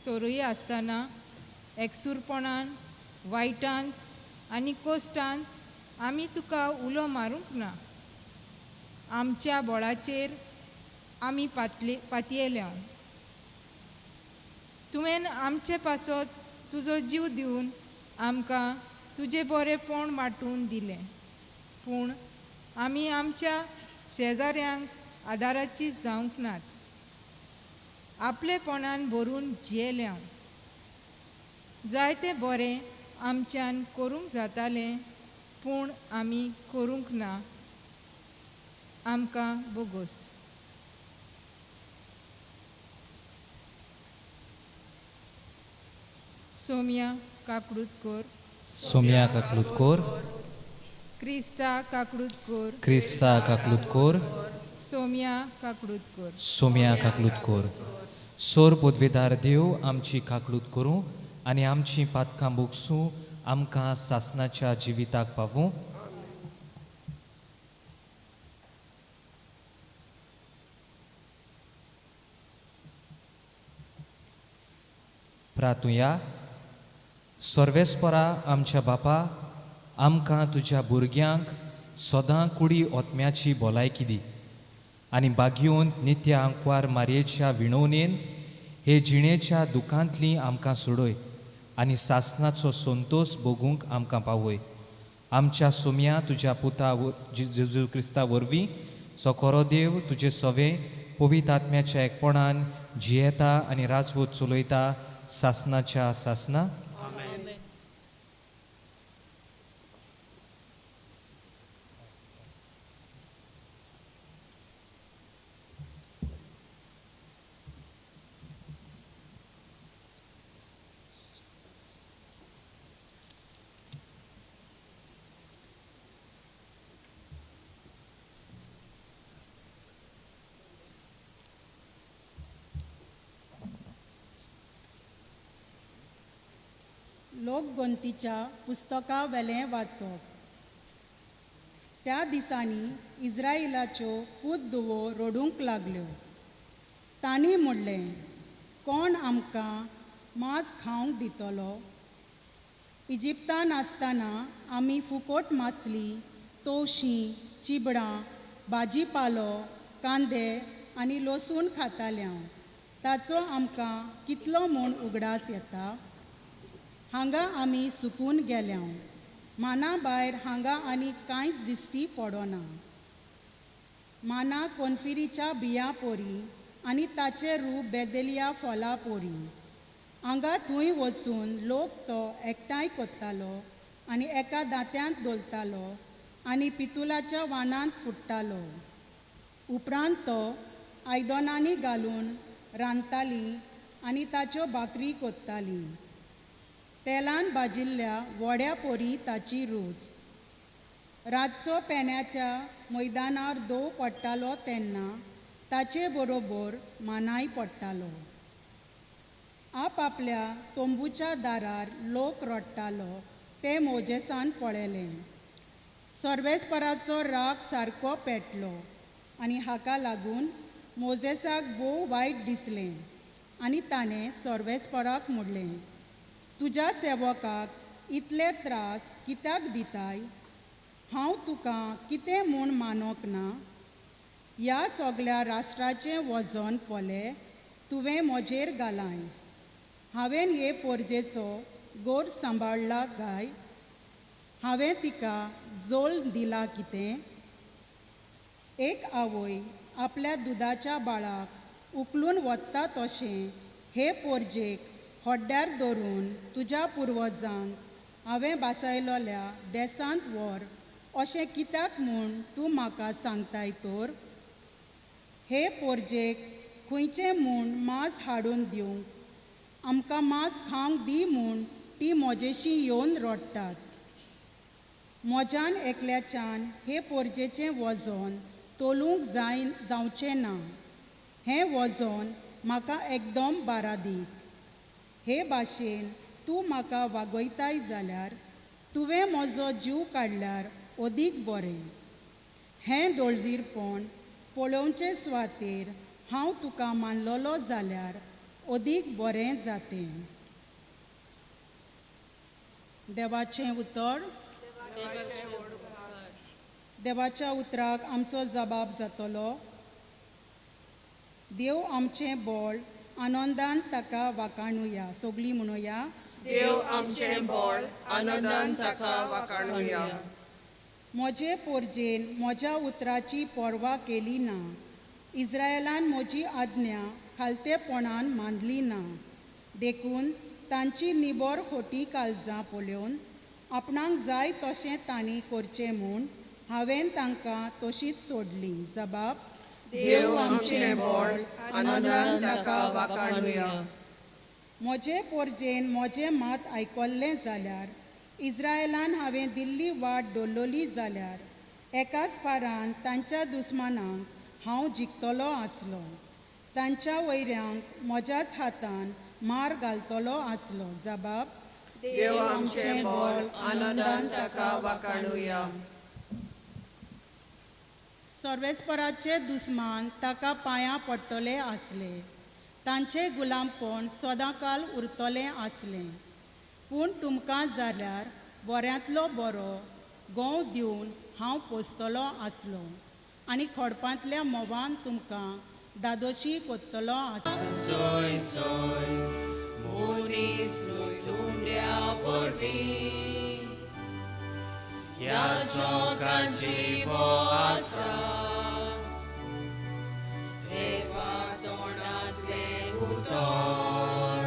तरूय आसतना एकसूरपणान वायटांत आनी कोश्टांत आमी तुका उलो मारूंक ना. आमच्या बोळाचेर आमी पातयेल्या. तुवें आमचे पासत तुजो जीव दिवन आमकां तुजें बरेंपण वांटून दिलें. पूण आमी आमच्या शेजाऱ्यांक आदाराची जावंक नात, आपलेपणान भरून जियेल्या. जायते बरें आमच्यान करूंक जातालें, पूण आमी करूंक ना. आमकां बोगोस. सोम्या काकडूत कोर, सोम्या काकलूत कोर, क्रिस्ता काकडूत कोर, क्रिस्ता काकलूत कोर, सोम्या काकडूत कोर. सोम्या काकलूत कोर. सोर पदवेदार देव आमची काकलूत करूं आनी आमची पातकां बोगसूं, आमकां सासनाच्या जिविताक पावूं. प्रातुया. सर्वेस्परा आमच्या बापा, आमकां तुज्या भुरग्यांक सदां कुडी ओतम्याची भलायकी दी आनी बागयोवन नित्य आंकवार मारयेच्या विणवणेन हे जिणेच्या दुखांतली आमकां सोडय आनी सासनाचो संतोश भोगूंक आमकां पावय. आमच्या सोम्या तुज्या पुता जेजू क्रिस्ता वरवीं, जो खरो देव तुजे सवे पवित्र आत्म्याच्या एकपणान जियेता आनी राजवत चलयता सासनाच्या सासना. लोकगोंतीच्या पुस्तका वेलें वाचप. त्या दिसांनी इज्रायलाच्यो पूत धुवो रडूंक लागल्यो. तांणी म्हणलें, कोण आमकां मांस खावंक दितलो? इजिप्तान आसतना आमी फुकोट मासली, तवशीं, चिबडां, भाजीपालो, कांदे आनी लसूण खाताल्या. ताचो आमकां कितलो म्हूण उगडास येता. हांगा आमी सुकून गेल्या. माना भायर हांगा आनी कांयच दिश्टी पडना. माना कोनफिरीच्या बियां पोरी आनी ताचें रूप बेदेलिया फळां पोरी. हांगा थंय वचून लोक तो एकठांय करतालो आनी एका दांत्यांत दवरतालो आनी पितुलाच्या वानांत कुट्टालो. उपरांत तो आयदनांनी घालून रांदताली आनी ताच्यो भाकरी करताली. तेलान भाजिल्ल्या वड्या पोरी ताची रूच. रातचो पेण्याच्या मैदानार दव पडटालो तेन्ना ताचे बरोबर मानाय पडटालो. आपआपल्या तंबूच्या दारार लोक रडटालो तें मोजेसान पळयलें. सर्वेस्पराचो राग सारको पेटलो आनी हाका लागून मोजेसाक भोव वायट दिसलें आनी ताणें सर्वेस्पराक म्हणलें, तुज्या सेवकाक इतले त्रास कित्याक दिताय? हांव तुका कितें म्हूण मानोंक ना? ह्या सगल्या राष्ट्राचें वजन पळय तुवें म्हजेर घालाय. हांवें हे पोरजेचो गोड सांबाळ्ळा काय? हांवें तिका जोल दिला कितें? एक आवय आपल्या दुदाच्या बाळाक उखलून वता तशें हे पोरजेक हड्ड्यार धरून तुज्या पुर्वजांक हांवें बासायलोल्या देसांत व्हर अशें कित्याक म्हूण तूं म्हाका सांगताय तर? हे पोरजेक खंयचें म्हूण मांस हाडून दिवंक? आमकां मांस खावंक दी म्हूण ती म्हजेशी येवन रडटात. म्हज्यान एकल्याच्यान हे पोरजेचें वजन तोलूंक जाय जावचें ना. हें वजन म्हाका एकदम बारादीक. हे भाशेन तूं म्हाका वागयताय जाल्यार तुवें म्हजो जीव काडल्यार अदीक बरें. हें दोळदीरपण पळोवचे सुवातेर हांव तुका मानलोलो जाल्यार अदीक बरें जातें. देवाचें उतर. देवाच्या उतराक आमचो जबाब जातलो. देव आमचें बळ आनंदान ताका वाखाणुया. सगळीं म्हणुया, देव आमचें बळ, आनंदान ताका वाखाणुया. म्हजे पोरजेन म्हज्या उतराची पर्वा केली ना, इस्रायलान म्हजी आज्ञा खालतेपणान मानली ना. देखून तांची निबर खोटी काळजां पळोवन आपणाक जाय तशें तांणी करचें म्हूण हांवें तांकां तशींच सोडलीं. जबाब, देव आमचें बळ, आनंदान ताका वाखाणुया. म्हजे पोरजेन म्हजें मात आयकल्लें जाल्यार, इस्रायलान हांवें दिल्ली वाट दवरली जाल्यार, एकाच फारान तांच्या दुस्मानांक हांव जिखतलो आसलो, तांच्या वैऱ्यांक म्हज्याच हातान मार घालतलो आसलो. जबाब, देव आमचें बळ, आनंदान ताका वाखाणुया. सर्वेस्पराचे दुस्मान ताका पांयां पडटले आसले, तांचे गुलामपण सदांकाल उरतलें आसलें. पूण तुमकां जाल्यार बऱ्यांतलो बरो गोंव दिवन हांव पोसतलो आसलो आनी खडपांतल्या म्होंवान तुमकां दादोशी कोत्तलो आसलो. सोय सोय मनीस लुसुंड्या वरवीं ह्या जगांत जिवो आसा, देवा तोंडांतलें उतर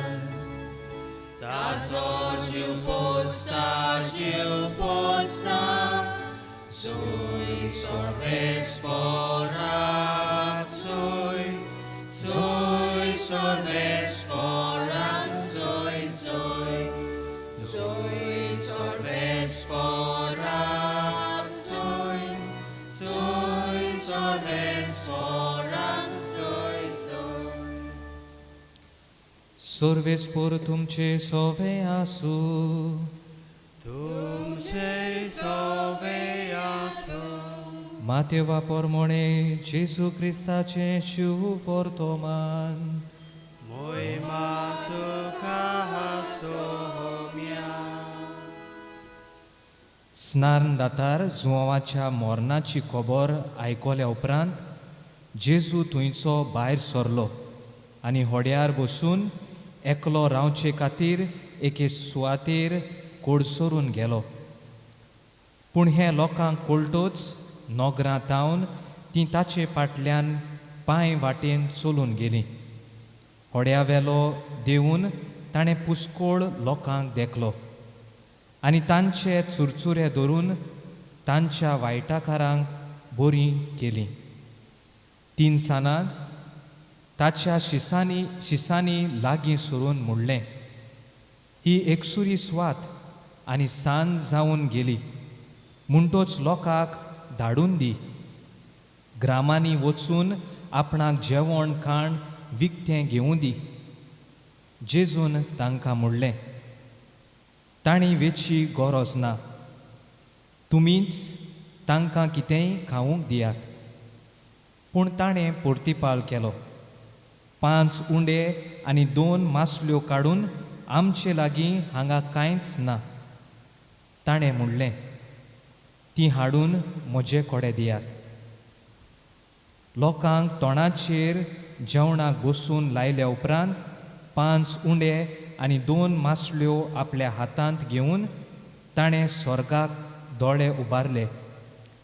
ताजो जीव पोसता, जीव पोसता. सोय सर्वेस्पराक सोय, सोय सर्वेस्पराक सोय, सोय, सोय सर्वेस्पराक सोय, सोय सर्वेस्पराक सोय, सोय. सर्वेस्पोर तुमचे सोवे आसूं. तुमचे सोवे आसूं. मातेवा पोरमोणे जेजू क्रिस्ताचें शुवर्तमान. मोहिमा तुका सोम्या. स्नानदातार जुवाच्या मरणाची खबर आयकल्या उपरांत जेजू थंयचो भायर सरलो आनी होड्यार बसून एकलो रावचे खातीर एके सुवातेर कोडसरून गेलो. पूण हें लोकांक कळटच नगरां तावन तीं ताचे फाटल्यान पांय वाटेन चलून गेलीं. होड्या वेलो देंवून ताणें पुस्कोळ लोकांक देखलो आनी तांचे चुरचुरे धरून तांच्या वायटाकारांक बरीं केलीं. तिनसानां ताच्या शिसांनी शिसांनी लागीं सरून म्हणलें, ही एकसुरी सुवात आनी सांज जावन गेली, म्हणटोच लोकांक धाडून दी. ग्रामांनी वचून आपणाक जेवण खाण विकतें घेवूं दी. जेजून तांकां म्हणलें, तांणी वेची गरज ना, तुमीच तांकां कितेंय खावंक दियात. पूण ताणें पोर्तिपाल केलो, 5 उंडे आनी 2 मासल्यो काडून आमचे लागीं हांगा कांयच ना. ताणें म्हणलें, ती हाडून म्हजे कडेन दियात. लोकांक तोंडाचेर जेवणाक बसून लायल्या उपरांत 5 उंडे आनी 2 मासल्यो आपल्या हातांत घेवन ताणें स्वर्गाक दोळे उबारले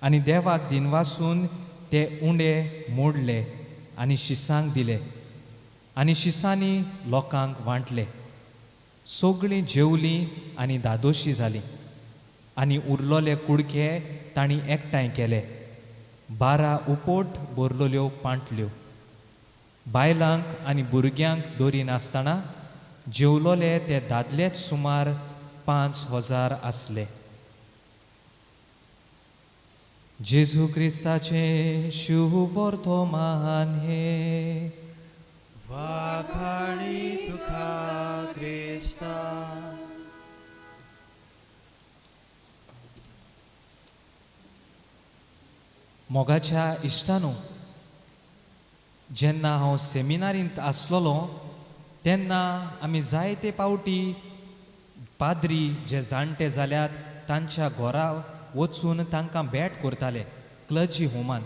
आनी देवाक दिनवासून ते उंडे मोडले आनी शिसांक दिले आनी शिसांनी लोकांक वांटले. सगळीं जेवलीं आनी दादोशी जालीं आनी उरलोले कुडके तांणी एकठांय केले, 12 उपोट भरलेल्यो पांटल्यो. बायलांक आनी भुरग्यांक दरिनासतना जेवलोले ते दादलेच सुमार 5000 आसले. जेजू क्रिस्ताचें शुवर्तमान हें. वाखाणी तुका क्रिस्ता. मोगाच्या इश्टानू, जेन्ना हांव सेमिनारींत आसलेलो तेन्ना आमी जायते पावटी पाद्री जे जाणटे जाल्यात तांच्या घरा वचून तांकां भेट करताले क्लर्जी होमान.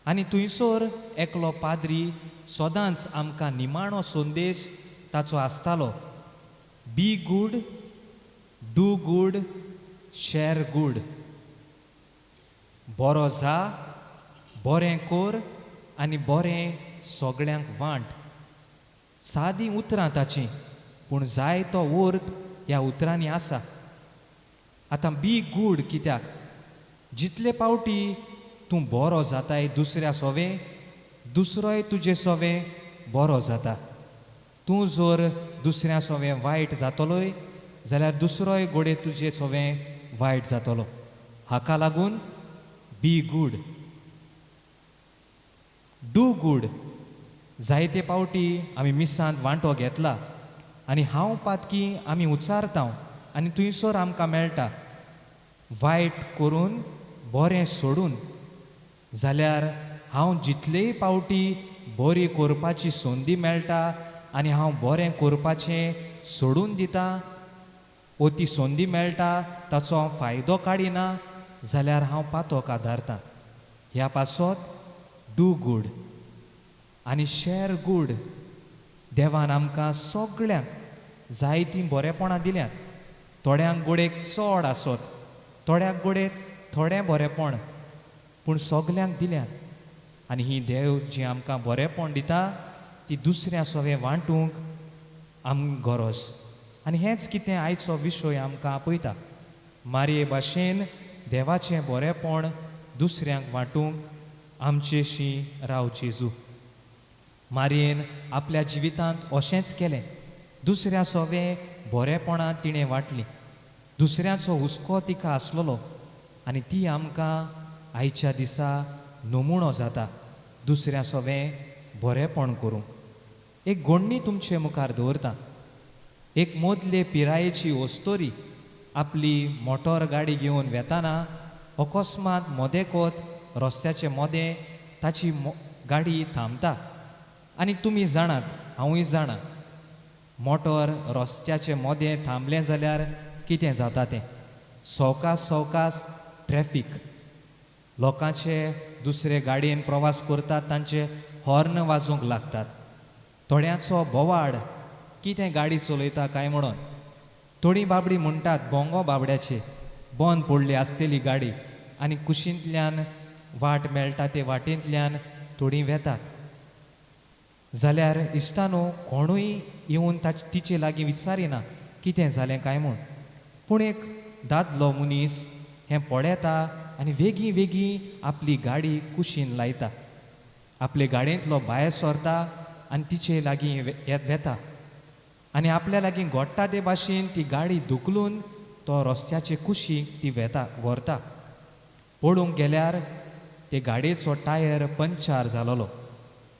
आनी थंयसर एकलो पाद्री सदांच आमकां निमाणो संदेश ताचो आसतालो, be good, do good, share good. बरो जा, बरें कोर आनी बरें सगळ्यांक वांट. सादी उतरां ताचीं, पूण जायतो अर्थ ह्या उतरांनी आसा. आतां बी गूड कित्याक? जितले पावटी तूं बरो जाताय दुसऱ्या सोवें, दुसरोय तुजे सोवें बरो जाता. तूं जर दुसऱ्या सोवें वायट जातलोय जाल्यार दुसरोय गोडे तुजे सोवें वायट जातलो. हाका लागून बी गूड, do good. जायते पावटी आमी मिसांत वांटो घेतला आनी हांव पातकी आमी उचारता आनी थंयसर आमकां मेळटा वायट करून बरें सोडून. जाल्यार हांव जितलेय पावटी बरी करपाची संदी मेळटा आनी हांव बरें करपाचें सोडून दिता वो ती संदी मेळटा ताचो हांव फायदो काडिना जाल्यार हांव पातोक आदारता. ह्या पासत do good आनी शॅर गूड. देवान आमकां सगळ्यांक जायतीं बरेपणां दिल्यांत. थोड्यांक गोडेक चड आसत, थोड्याक गोडेक थोडें बरेपण, पूण सगल्यांक दिल्यात. आनी ही देव जी आमकां बरेपण दिता ती दुसऱ्या सोवें वांटूंक आमकां गरज. आनी हेंच कितें आयचो विशय आमकां आपयता. मारये भाशेन देवाचें बरेपण दुसऱ्यांक वांटूंक आमचेशी राव जेजू. मारयेन आपल्या जिवितांत अशेंच केलें. दुसऱ्या सोवें बरेपणां तिणें वांटलीं. दुसऱ्याचो हुस्को तिका आसलेलो आनी ती आमकां आयच्या दिसा नमुणो जाता दुसऱ्या सोवें बरेपण करूंक. एक गोण्णी तुमचे मुखार दवरता. एक मदले पिरायेची ओस्तोरी आपली मोटोर गाडी घेवन वेताना अकस्मात मदेकोत रस्त्याचे मोदें ताची गाडी थांबता. आनी तुमी जाणात, हांवूय जाणा, मोटोर रस्त्याचे मोदें थांबलें जाल्यार कितें जाता तें. सवकास सवकास ट्रॅफीक, लोकांचे दुसरे गाडयेन प्रवास करतात तांचे हॉर्न वाजूंक लागतात, थोड्यांचो बोवाळ, कितें गाडी चलयता काय म्हणून. थोडीं बाबडी म्हणटात बोंगो बाबड्याचे, बंद पडली आसतली गाडी आनी कुशींतल्यान वाट मेळटा ते वाटेंतल्यान थोडीं वेतात. जाल्यार इश्टानो कोणूय येवन तिचे लागीं विचारिना कितें जालें काय म्हूण. पूण एक दादलो मनीस हें पळयता आनी वेगीं वेगीं आपली गाडी कुशीन लायता, आपले गाडयेंतलो भायर सरता आनी तिचे लागीं वेता आनी आपल्या लागीं घोडटा ते भाशेन ती गाडी धुकलून तो रस्त्याचे कुशीक ती वेता व्हरता. पळोवंक गेल्यार ते गाडयेचो टायर पंक्चर जालोलो.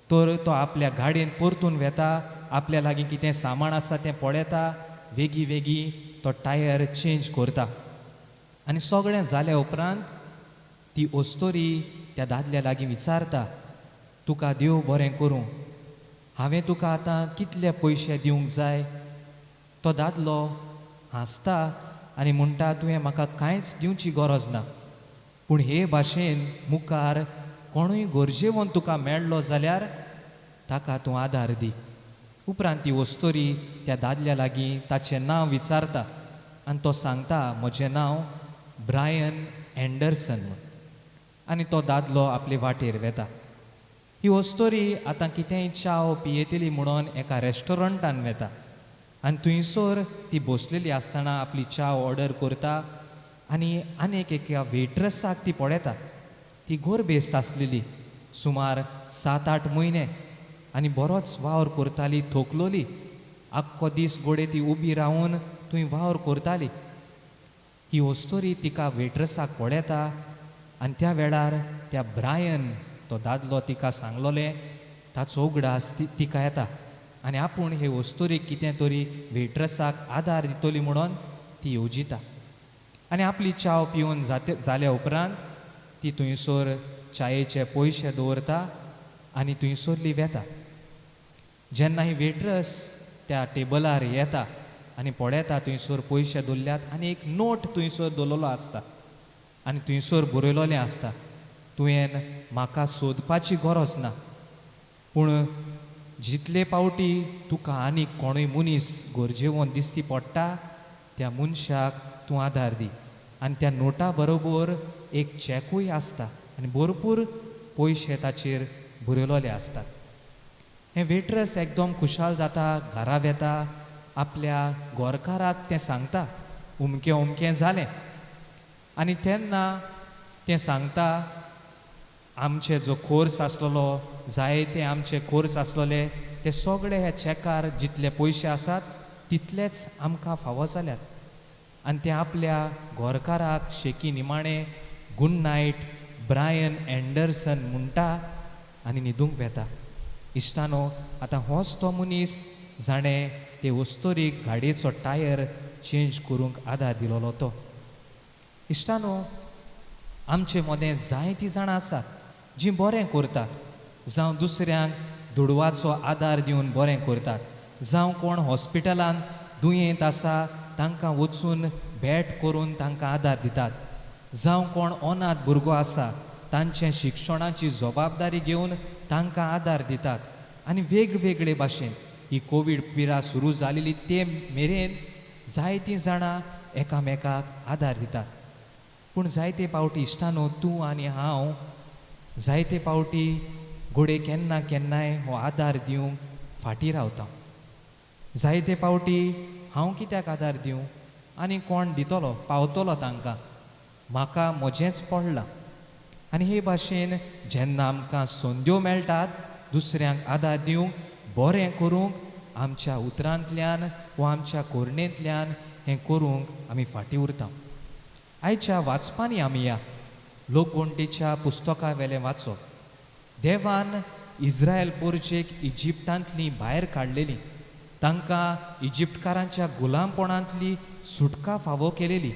तर तो आपल्या गाडयेन परतून वेता, आपल्या लागीं कितें सामान आसा तें पळयता, वेगीं वेगीं तो टायर चेंज करता. आनी सगळें जाल्या उपरांत ती ओस्तोरी त्या दादल्या लागीं विचारता, तुका देव बरें करूं, हांवें तुका आतां कितले पयशे दिवंक जाय? तो दादलो हांसता आनी म्हणटा, तुवें म्हाका कांयच दिवची गरज ना, पूण हे भाशेन मुखार कोणूय गरजेवन तुका मेळ्ळो जाल्यार ताका तूं आदार दी. उपरांत ती ओस्तोरी त्या दादल्या लागीं ताचें नांव विचारता आनी तो सांगता, म्हजें नांव ब्रायन एंडरसन म्हूण. आनी तो दादलो आपले वाटेर वेता. ही ओस्तोरी आतां कितेंय च्याव पियेतली म्हणून एका रेस्टॉरंटान वेता आनी थंयसर ती बसलेली आसतना आपली च्याव ऑर्डर करता आनी आनीक एका वेट्रसाक ती पळयता. ती गोरबेस्त आसलेली, सुमार 7-8 म्हयने, आनी बरोच वावर करताली, थोकलोली, आख्खो दीस गोडे ती उबी रावन थंय वावर करताली. ही ओस्तोरी तिका वेट्रसाक पळयता आनी त्या वेळार त्या ब्रायन तो दादलो तिका सांगलोलें ताचो उगडास तिका येता आनी आपूण हे ओस्तोरीक कितें तरी वेट्रसाक आदार दितली म्हणून ती येवजिता. आनी आपली च्याव पिवन जाल्या उपरांत ती थंयसर च्यायेचे पयशे दवरता आनी थंयसरली वेता. जेन्ना ही वेट्रस त्या टेबलार येता आनी पळयता थंयसर पयशे दवरल्यात आनी एक नोट थंयसर दवरलेलो आसता आनी थंयसर बरयलोलें आसता, तुवें म्हाका सोदपाची गरज ना, पूण जितले पावटी तुका आनीक कोणूय मनीस गरजेवन दिसती पडटा त्या मनशाक तूं आदार दी. आनी त्या नोटा बरोबर एक चॅकूय आसता आनी भरपूर पयशे ताचेर बरयलेले आसतात. हें वेट्रस एकदम खुशाल जाता, घरा वेता, आपल्या गोरकाराक तें सांगता उमकें उमकें जालें. आनी तेन्ना तें सांगता आमचे जो कोर्स आसलेलो जायते आमचे कोर्स आसलेले ते सगळे ह्या चॅकार जितले पयशे आसात तितलेच आमकां फावो जाल्यात. आनी ते आपल्या गोरकाराक शेकी निमाणें गूड नायट ब्रायन एंडरसन म्हणटा आनी न्हिदूंक वेता. इश्टानो, आतां होच तो मनीस जाणें ते वस्तोरीक गाडयेचो टायर चेंज करूंक आदार दिलोलो तो. इश्टानो, आमचे मदें जायतीं जाणां आसात जीं बरें करतात, जावं दुसऱ्यांक दुडवाचो आदार दिवन बरें करतात, जावं कोण हॉस्पिटलान दुयेंत आसा तांकां वचून भेट करून तांकां आदार दितात, जावं कोण अनाथ भुरगो आसा तांचे शिक्षणाची जबाबदारी घेवन तांकां आदार दितात. आनी वेगवेगळे भाशेन ही कोवीड पिरा सुरू जालेली ते मेरेन जायतीं जाणां एकामेकाक आदार दितात. पूण जायते पावटी इश्टानो, तूं आनी हांव जायते पावटी घोडे केन्ना केन्नाय हो आदार दिवंक फाटीं रावता. जायते पावटी हांव कित्याक आदार दिवं आनी कोण दितलो पावतलो तांकां, म्हाका म्हजेंच पडलां. आनी हे भाशेन जेन्ना आमकां संद्यो मेळटात दुसऱ्यांक आदार दिवंक, बरें करूंक, आमच्या उतरांतल्यान वा आमच्या कोरणेंतल्यान हें करूंक आमी फाटीं उरता. आयच्या वाचपांनी आमी ह्या लोकगोंटेच्या पुस्तका वेलें वाचप. देवान इज्रायल पोरजेक इजिप्तांतली भायर काडलेली, तांकां इजिप्तकारांच्या गुलामपणांतली सुटका फावो केलेली,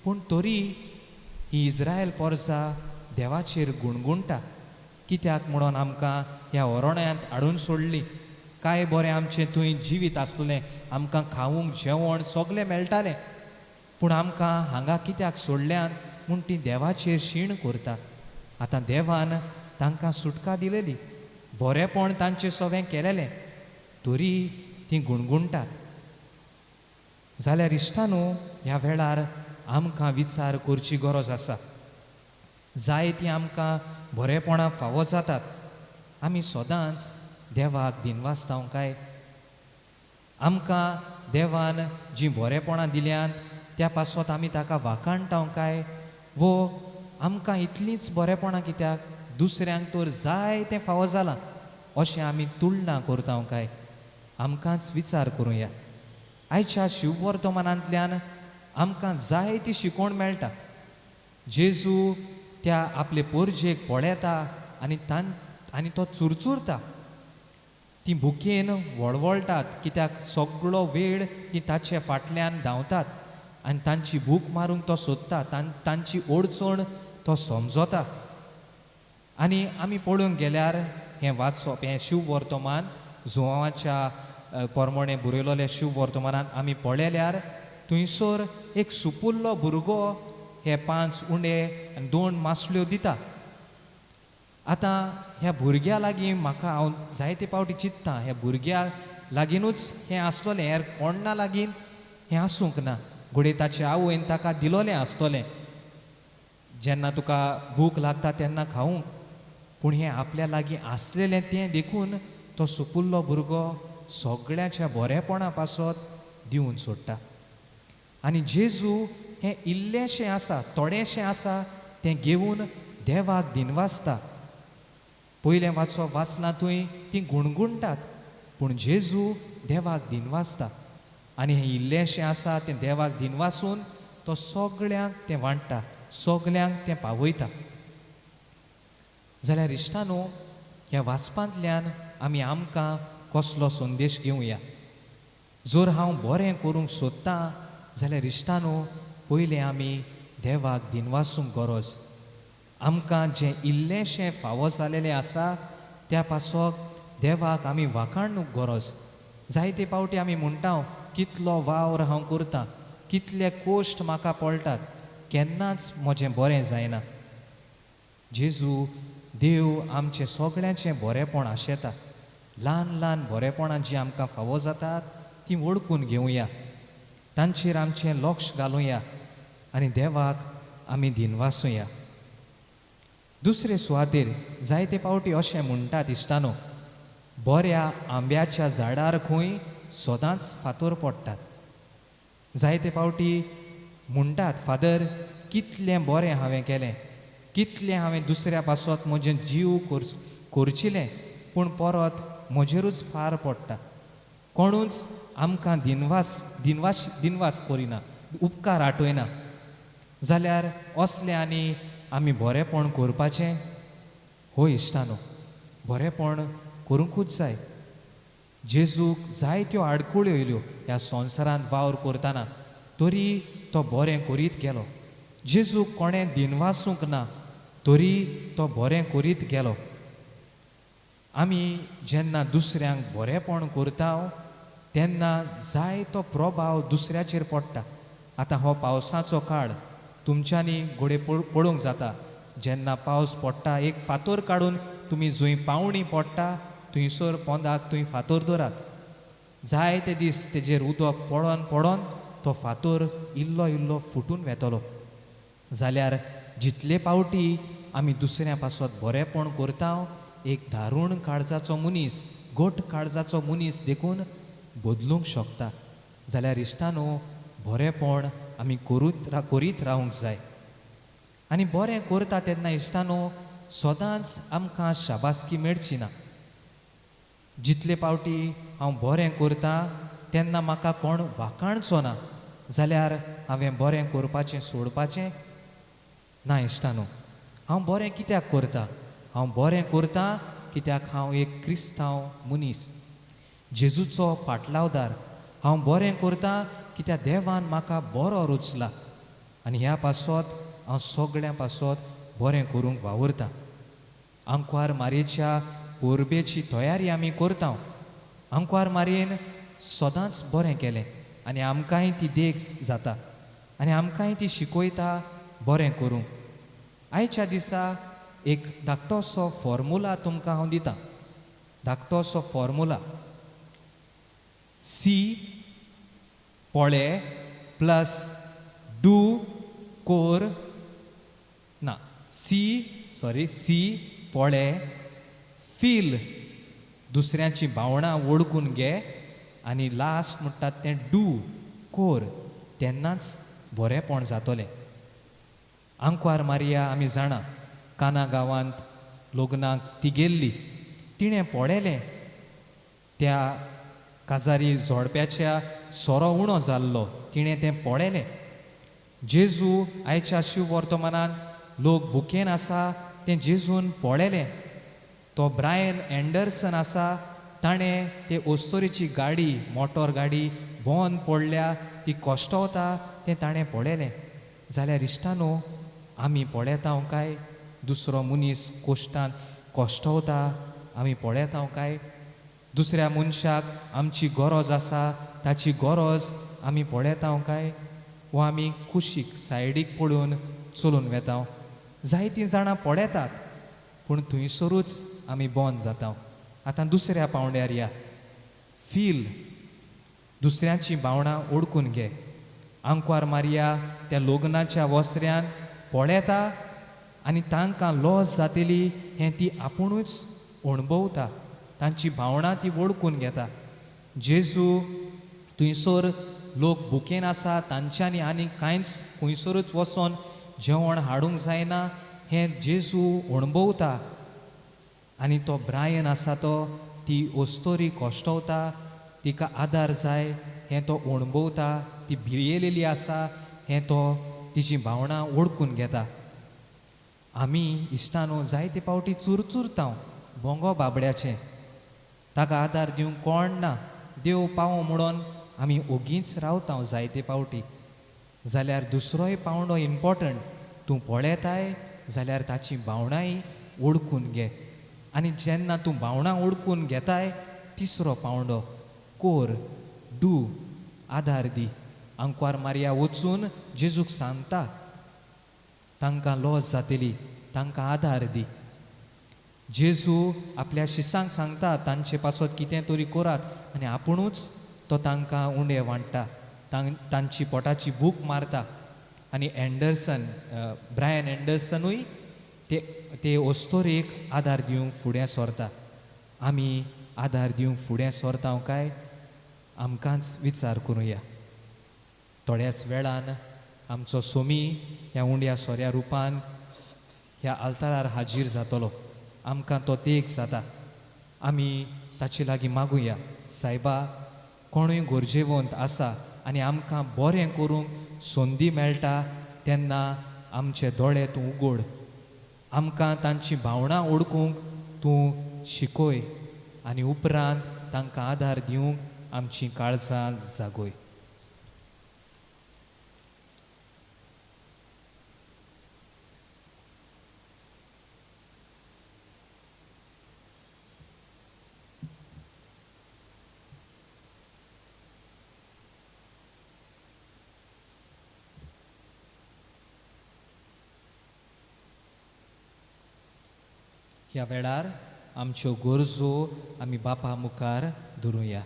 पूण तरी ही इज्रायल पोरजा देवाचेर गुणगुणटा. कित्याक म्हणून आमकां ह्या ओरोण्यांत हाडून सोडली? काय बरें आमचें थंय जिवीत आसलें, आमकां खावूंक जेवण सगळें मेळटालें, पूण आमकां हांगा कित्याक सोडल्यान म्हूण ती देवाचेर शीण करता. आतां देवान तांकां सुटका दिलेली, बरेंपण तांचें सवें केलेलें, तरी तीं गुणगुणटात. जाल्यार इश्टानू, ह्या वेळार आमकां विचार करची गरज आसा. जायतीं आमकां बरेपणां फावो जातात, आमी सदांच देवाक दिनवासता काय? आमकां देवान जीं बरेपणां दिल्यांत त्या पासत आमी ताका वाखाणटा काय? वो आमकां इतलींच बरेपणां कित्याक, दुसऱ्यांक तर जायतें फावो जालां अशें आमी तुलना करता काय? आमकांच विचार करुया. आयच्या शिववर्तमानांतल्यान आमकां जायती शिकवण मेळटा. जेजू त्या आपले पोरजेक पळयता आनी आनी तो चुरचुरता. ती भुकेन वळवळटात कित्याक सगळो वेळ ती ताचे फाटल्यान धांवतात आनी तांची भूक मारूंक तो सोदता, तांची अडचण तो समजता. आनी आमी पळोवंक गेल्यार हें वाचप, हें शिववर्तमान जुवाच्या परमणे बरयलेलें शिववर्तमानान आमी पळयल्यार थंयसर एक सुपुल्लो भुरगो हे 5 उंडे आनी 2 मासल्यो दिता. आतां ह्या भुरग्या लागीं म्हाका हांव जायते पावटी चिंत्ता, ह्या भुरग्या लागींनूच हें आसतलें, हेर कोणा लागीं हें आसूंक ना. घडये ताचे आवयन ताका दिलोलें आसतलें, जेन्ना तुका भूक लागता तेन्ना खावूंक. पूण हें आपल्या लागीं आसलेलें तें देखून तो सुपुल्लो भुरगो सगळ्यांच्या बरेपणा पासत दिवन सोडटा. आनी जेजू हें इल्लेंशें आसा, थोडेंशें आसा तें घेवन देवाक दिनवासता. पयलें वाचप वाचलां थंय तीं गुणगुणटात, पूण जेजू देवाक दिनवासता आनी हें इल्लेंशें आसा तें देवाक दिनवासून तो सगळ्यांक तें वांट्टा, सगळ्यांक तें पावयता. जाल्यार इश्टानो, ह्या वाचपांतल्यान आमी आमकां कसलो संदेश घेवया? जर हांव बरें करूंक सोदतां जाल्यार इश्टानो, पयलें आमी देवाक दिनवासूंक गरज. आमकां जें इल्लेंशें फावो जालेलें आसा त्या पासत देवाक आमी वाखाणूंक गरज. जायते पावटी आमी म्हणटा, कितलो वावर हांव करतां, कितले कोश्ट म्हाका पडटात, केन्नाच म्हजें बरें जायना. जेजू देव आमचें सगळ्यांचें बरेंपण आशेता. ल्हान ल्हान बरेंपणां जीं आमकां फावो जातात तीं वळखून घेवया, तांचेर आमचें लक्ष घालुया आनी देवाक आमी दिनवासुया. दुसरे सुवातेर जायते पावटी अशें म्हणटात इश्टानो, बऱ्या आंब्याच्या झाडार खंय सदांच फातर पडटात. जायते पावटी म्हणटात, फादर कितलें बरें हांवें केलें, कितलें हांवें दुसऱ्या पासत म्हजें जीव करचिलें, पूण परत म्हजेरूच फार पडटा. कोणूच आमकां दिनवास दिनवास दिनवास करिना, उपकार आठयना. जाल्यार असलें आनी आमी बरेंपण करपाचें? हो इश्टानो, बरेंपण करूंकूच जाय. जेजूक जायत्यो आडखळ्यो येयल्यो ह्या संवसारांत वावर करतना, तरी तो बरें करीत गेलो. जेजूक कोणें दिनवासूंक ना, तरी तो बरें करीत गेलो. आमी जेन्ना दुसऱ्यांक बरेंपण करता तेन्ना जायतो प्रभाव दुसऱ्याचेर पडटा. आतां हो पावसाचो काळ तुमच्यांनी घोडे पळोवंक जाता. जेन्ना पावस पडटा एक फातर काडून तुमी जंय पावणी पडटा थंयसर पोंदाक थंय फातर दवरात. जायते दीस तेजेर उदक पडोन पडोन तो फातर इल्लो इल्लो फुटून वेतलो. जाल्यार जितले पावटी आमी दुसऱ्या पासत बरेंपण करता, एक दारूण काळजाचो मनीस, गोट काळजाचो मनीस देखून बदलूंक शकता. जाल्यार इश्टानो, बरेंपण आमी करीत रावंक जाय. आनी बरें करता तेन्ना इश्टानो सदांच आमकां शाबासकी मेळची ना. जितले पावटी हांव बरें करता तेन्ना म्हाका कोण वाखाणचो ना, जाल्यार हांवें बरें करपाचें सोडपाचें ना. इश्टानो, हांव बरें कित्याक करता? हांव बरें करता कित्याक हांव एक क्रिस्तांव मनीस, जेजूचो पाटलावदार. हांव बरें करता कित्याक देवान म्हाका बरो रुचला आनी ह्या पासत हांव सगळ्यां पासत बरें करूंक वावुरता. आंकवार मारयेच्या परबेची तयारी आमी करता. आंकवार मारयेन सदांच बरें केलें आनी आमकांय ती देख जाता आनी आमकांय ती शिकयता बरें करूंक. आयच्या दिसा एक धाकटोसो फॉर्मुला तुमकां हांव दितां. धाकटोसो फॉर्मुला, सी पळे प्लस do कोर ना, सी सॉरी सी पळे, फील दुसऱ्यांची भावनां वळखून घे आनी लास्ट म्हणटात तें do कोर, तेन्नाच बरेंपण जातलें. आंकवार मारिया आमी जाणा काना गांवांत लग्नाक ती गेल्ली. तिणें पळयलें त्या काजारी जोडप्याच्या सोरो उणो जाल्लो, तिणें तें पळयलें. जेजू आयच्या शिव वर्तमानान लोक भुकेन आसा तें जेजून पळयलें. तो ब्रायन एंडरसन आसा ताणें ते ओस्तोरीची गाडी, मोटोर गाडी बंद पडल्या ती कश्टवता तें ताणें पळयलें. जाल्यार इश्टानो, आमी पळयता काय दुसरो मनीस कोश्टान कश्टवता आमी पळयता काय? दुसऱ्या मनशाक आमची गरज आसा ताची गरज आमी पळयता काय? वो आमी कुशीक सायडीक पळोवन चलून वेता? जायतीं जाणां पळयतात पूण थंयसरूच आमी बंद जाता. आतां दुसऱ्या पावंड्यार या. फील, दुसऱ्यांची भावनां ओडकून घे. आंकवार मारिया त्या लग्नाच्या वसऱ्यान पळयता आनी तांकां लॉस जातली हें ती आपुणूच अणभवता, तांची भावनां ती वळखून घेता. जेजू थंयसर लोक भुकेन आसा तांच्यांनी आनी कांयच खंयसरूच वचोन जेवण हाडूंक जायना हें जेजू अणभवता. आनी तो ब्रायन आसा तो ती ओस्तोरी कश्टवता, तिका आदार जाय हें तो अणभवता, ती भियेलेली आसा हें तो तिची भावनां वळखून घेता. आमी इश्टानो जायते पावटी चुरचुरता बोंगो बाबड्याचें, ताका आदार दिवंक कोण ना, देव पावो म्हणून आमी ओगीच रावता जायते पावटी. जाल्यार दुसरोय पावंडो इम्पोर्टंट, तूं पळयताय जाल्यार ताची भावनांय वळखून घे. आनी जेन्ना तूं भावनां वळखून घेताय तिसरो पावंडो कोर, do, आदार दी. आंकवार मारिया वचून जेजूक सांगता तांकां लॉस जातली, तांकां आदार दी. जेजू आपल्या शिसांक सांगता तांचे पासत कितें तरी करात आनी आपुणूच तो तांकां उंडे वांट्टा, तांची पोटाची भूक मारता. आनी एंडरसन, ब्रायन एंडरसनूय ते ओस्तोरेक आदार दिवंक फुडें सरता. आमी आदार दिवंक फुडें सरता काय आमकांच विचार करुया. थोड्याच वेळान आमचो सोमी ह्या उंड्या सोऱ्या रुपान ह्या आल्तारार हाजीर जातलो. आमकां तो देख जाता. आमी ताचे लागीं मागुया, सायबा कोणूय गरजेवंत आसा आनी आमकां बरें करूंक संदी मेळटा तेन्ना आमचे दोळे तूं उगड, आमकां तांची भावनां ओळखूंक तूं शिकय आनी उपरांत तांकां आदार दिवंक आमची काळजां जागय. ह्या वेळार आमच्यो गरजो आमी बापा मुखार धरुया.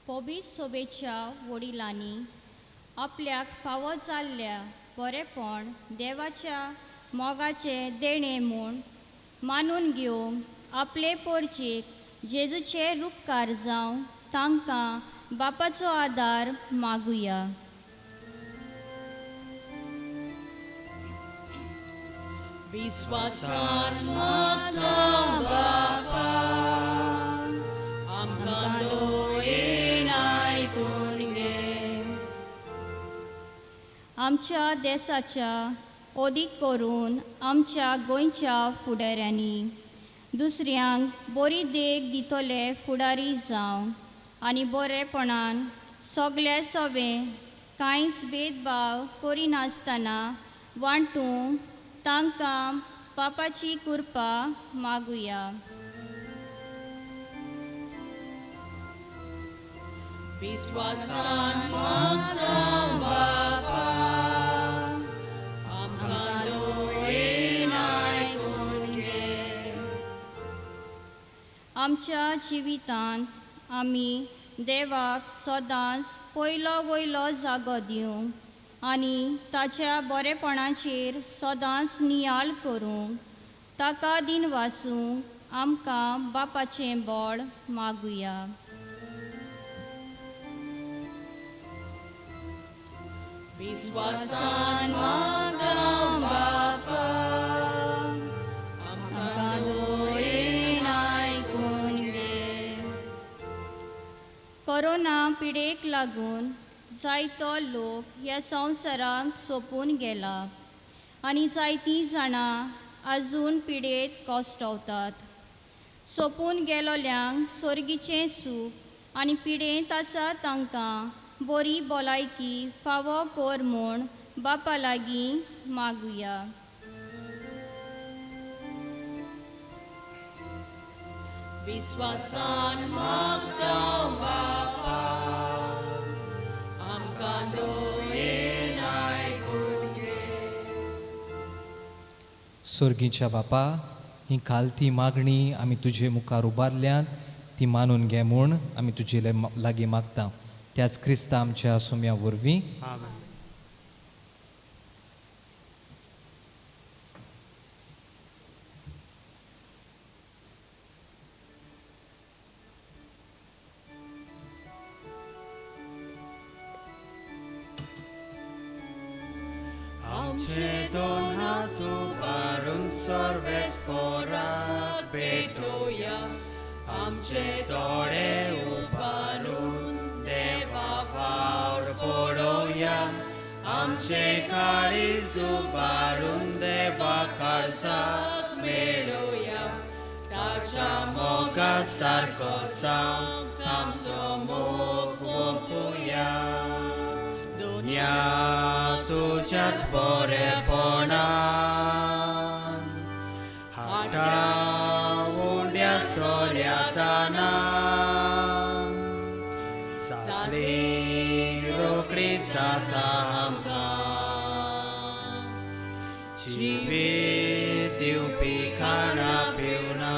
पॉबीज सोबेच्या वडिलांनी आपल्याक फावो जाल्ल्या बरेपण देवाच्या मोगाचें देणें म्हूण मानून घेवंक आपले पोरचेक जेजूचे रुपकार जावं तांकां बापाचो आदार मागुया. विस्वासान मागता बापा आमकां दोयेन आयकून घे. आमच्या देसाच्या ओदीक करून आमच्या गोंयच्या फुडाऱ्यांनी दुसऱ्यांक बरी देख दितले फुडारी जावं आनी बरेपणान सगळे सवे कांयच भेदभाव करिनासतना वांटूंक तांकां बापाची कृपा मागुया. विस्वासान मागता बापा आमकां दोयेन आयकून घे. आमच्या जिवितांत आमी देवाक सदांच पयलो वयलो जागो दिवंक आनी ताच्या बरेपणाचेर सदांच नियाळ करूंक ताका दिनवासूंक आमकां बापाचें बळ मागुया. विस्वासान मागता बापा आमकां दोयेन आयकून घे. कोरोना पिडेक लागून जायतो लोक ह्या संवसाराक सोंपून गेला आनी जायतीं जाणां आजून पिडेत कश्टवतात. सोंपून गेलोल्यांक सोर्गीचें सूख आनी पिडेंत आसा तांकां बरी भलायकी फावो कर म्हूण बापा लागीं मागुया. विस्वासान मागता बापा आमकां दोयेन आयकून घे. सोर्गीच्या बापा, ही खालती मागणी आमी तुजे मुखार उबारल्यान ती मानून घे म्हूण आमी तुजे लागीं मागता. त्याच क्रिस्ता आमच्या सोम्या वरवीं. आमेन. आमचे दोन हात उबारून सर्वेस्पोराक भेटोया. आमचे दोळे उबारून देवा वावर पळोवया. आमचे काळीज उबारून देवा काळजाक मेळोवया. ताच्या मोगा सारको जावंक आमचो मोग ओंपुया. दुनिया तुज्याच बरेपणान हाडटा जिवीत दिवपी खाणा पिवना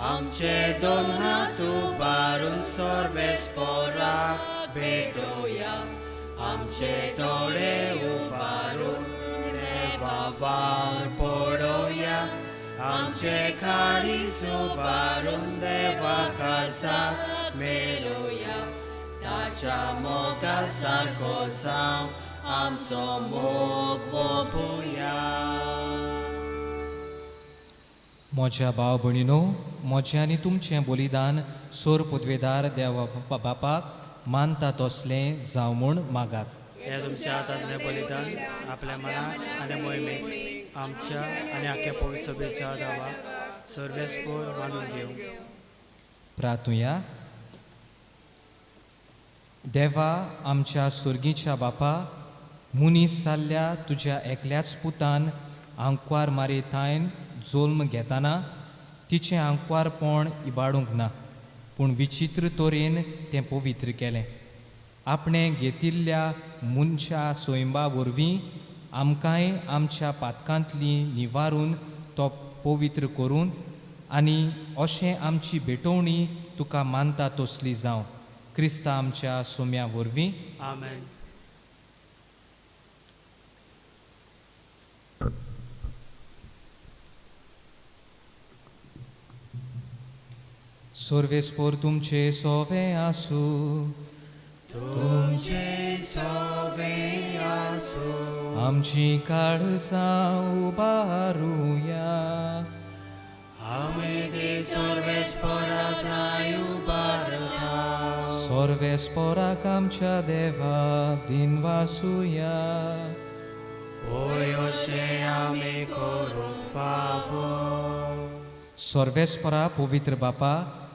आमचे दोन हात उबारून सर्वेस्पोराक भेटोया आमचे दोळे उबारून देवा वावर पळोवया आमचे काळीज उबारून देवा खासा मेलोया ताच्या मोगा सारको जावं आमचो मोग वोपुया. म्हज्या भाव भयणीनो, म्हजें आनी तुमचें बलिदान सोर पदवेदार देवा बापाक मानता तसलें जावं म्हूण मागात. हे तुमच्या हातांतलें बलिदान आपल्या मनाक आनी मोहिमेक आमच्या आनी आख्या पवित्र सभेच्या दावा सर्वेस्पोर मानून घेवं. प्रातुया. देवा आमच्या सुर्गीच्या बापा, मनीस जाल्ल्या तुज्या एकल्याच पुतान आंकवार मारयेथायन जोल्म घेताना तिचें आंकवारपण इबाडूंक ना, पूण विचित्र तरेन तें पवित्र केलें. आपणें घेतिल्ल्या मनशा सोयंबा वरवीं आमकांय आमच्या पातकांतली निवारून तो पवित्र करून आनी अशें आमची भेटवणी तुका मानता तसली जावं, क्रिस्ता आमच्या सोम्या वरवीं. आमेन. सर्वेस्पोर तुमचे सोवे आसूं. तुमचे सोवे आसूं. आमची काळजां उबारुया. आमी ती सर्वेस्पोराक उबारता. सर्वेस्पोराक आमच्या देवाक दिनवासुया. होय अशें आमी करूंक फावो. सर्वेस्परा पवित्र बापा,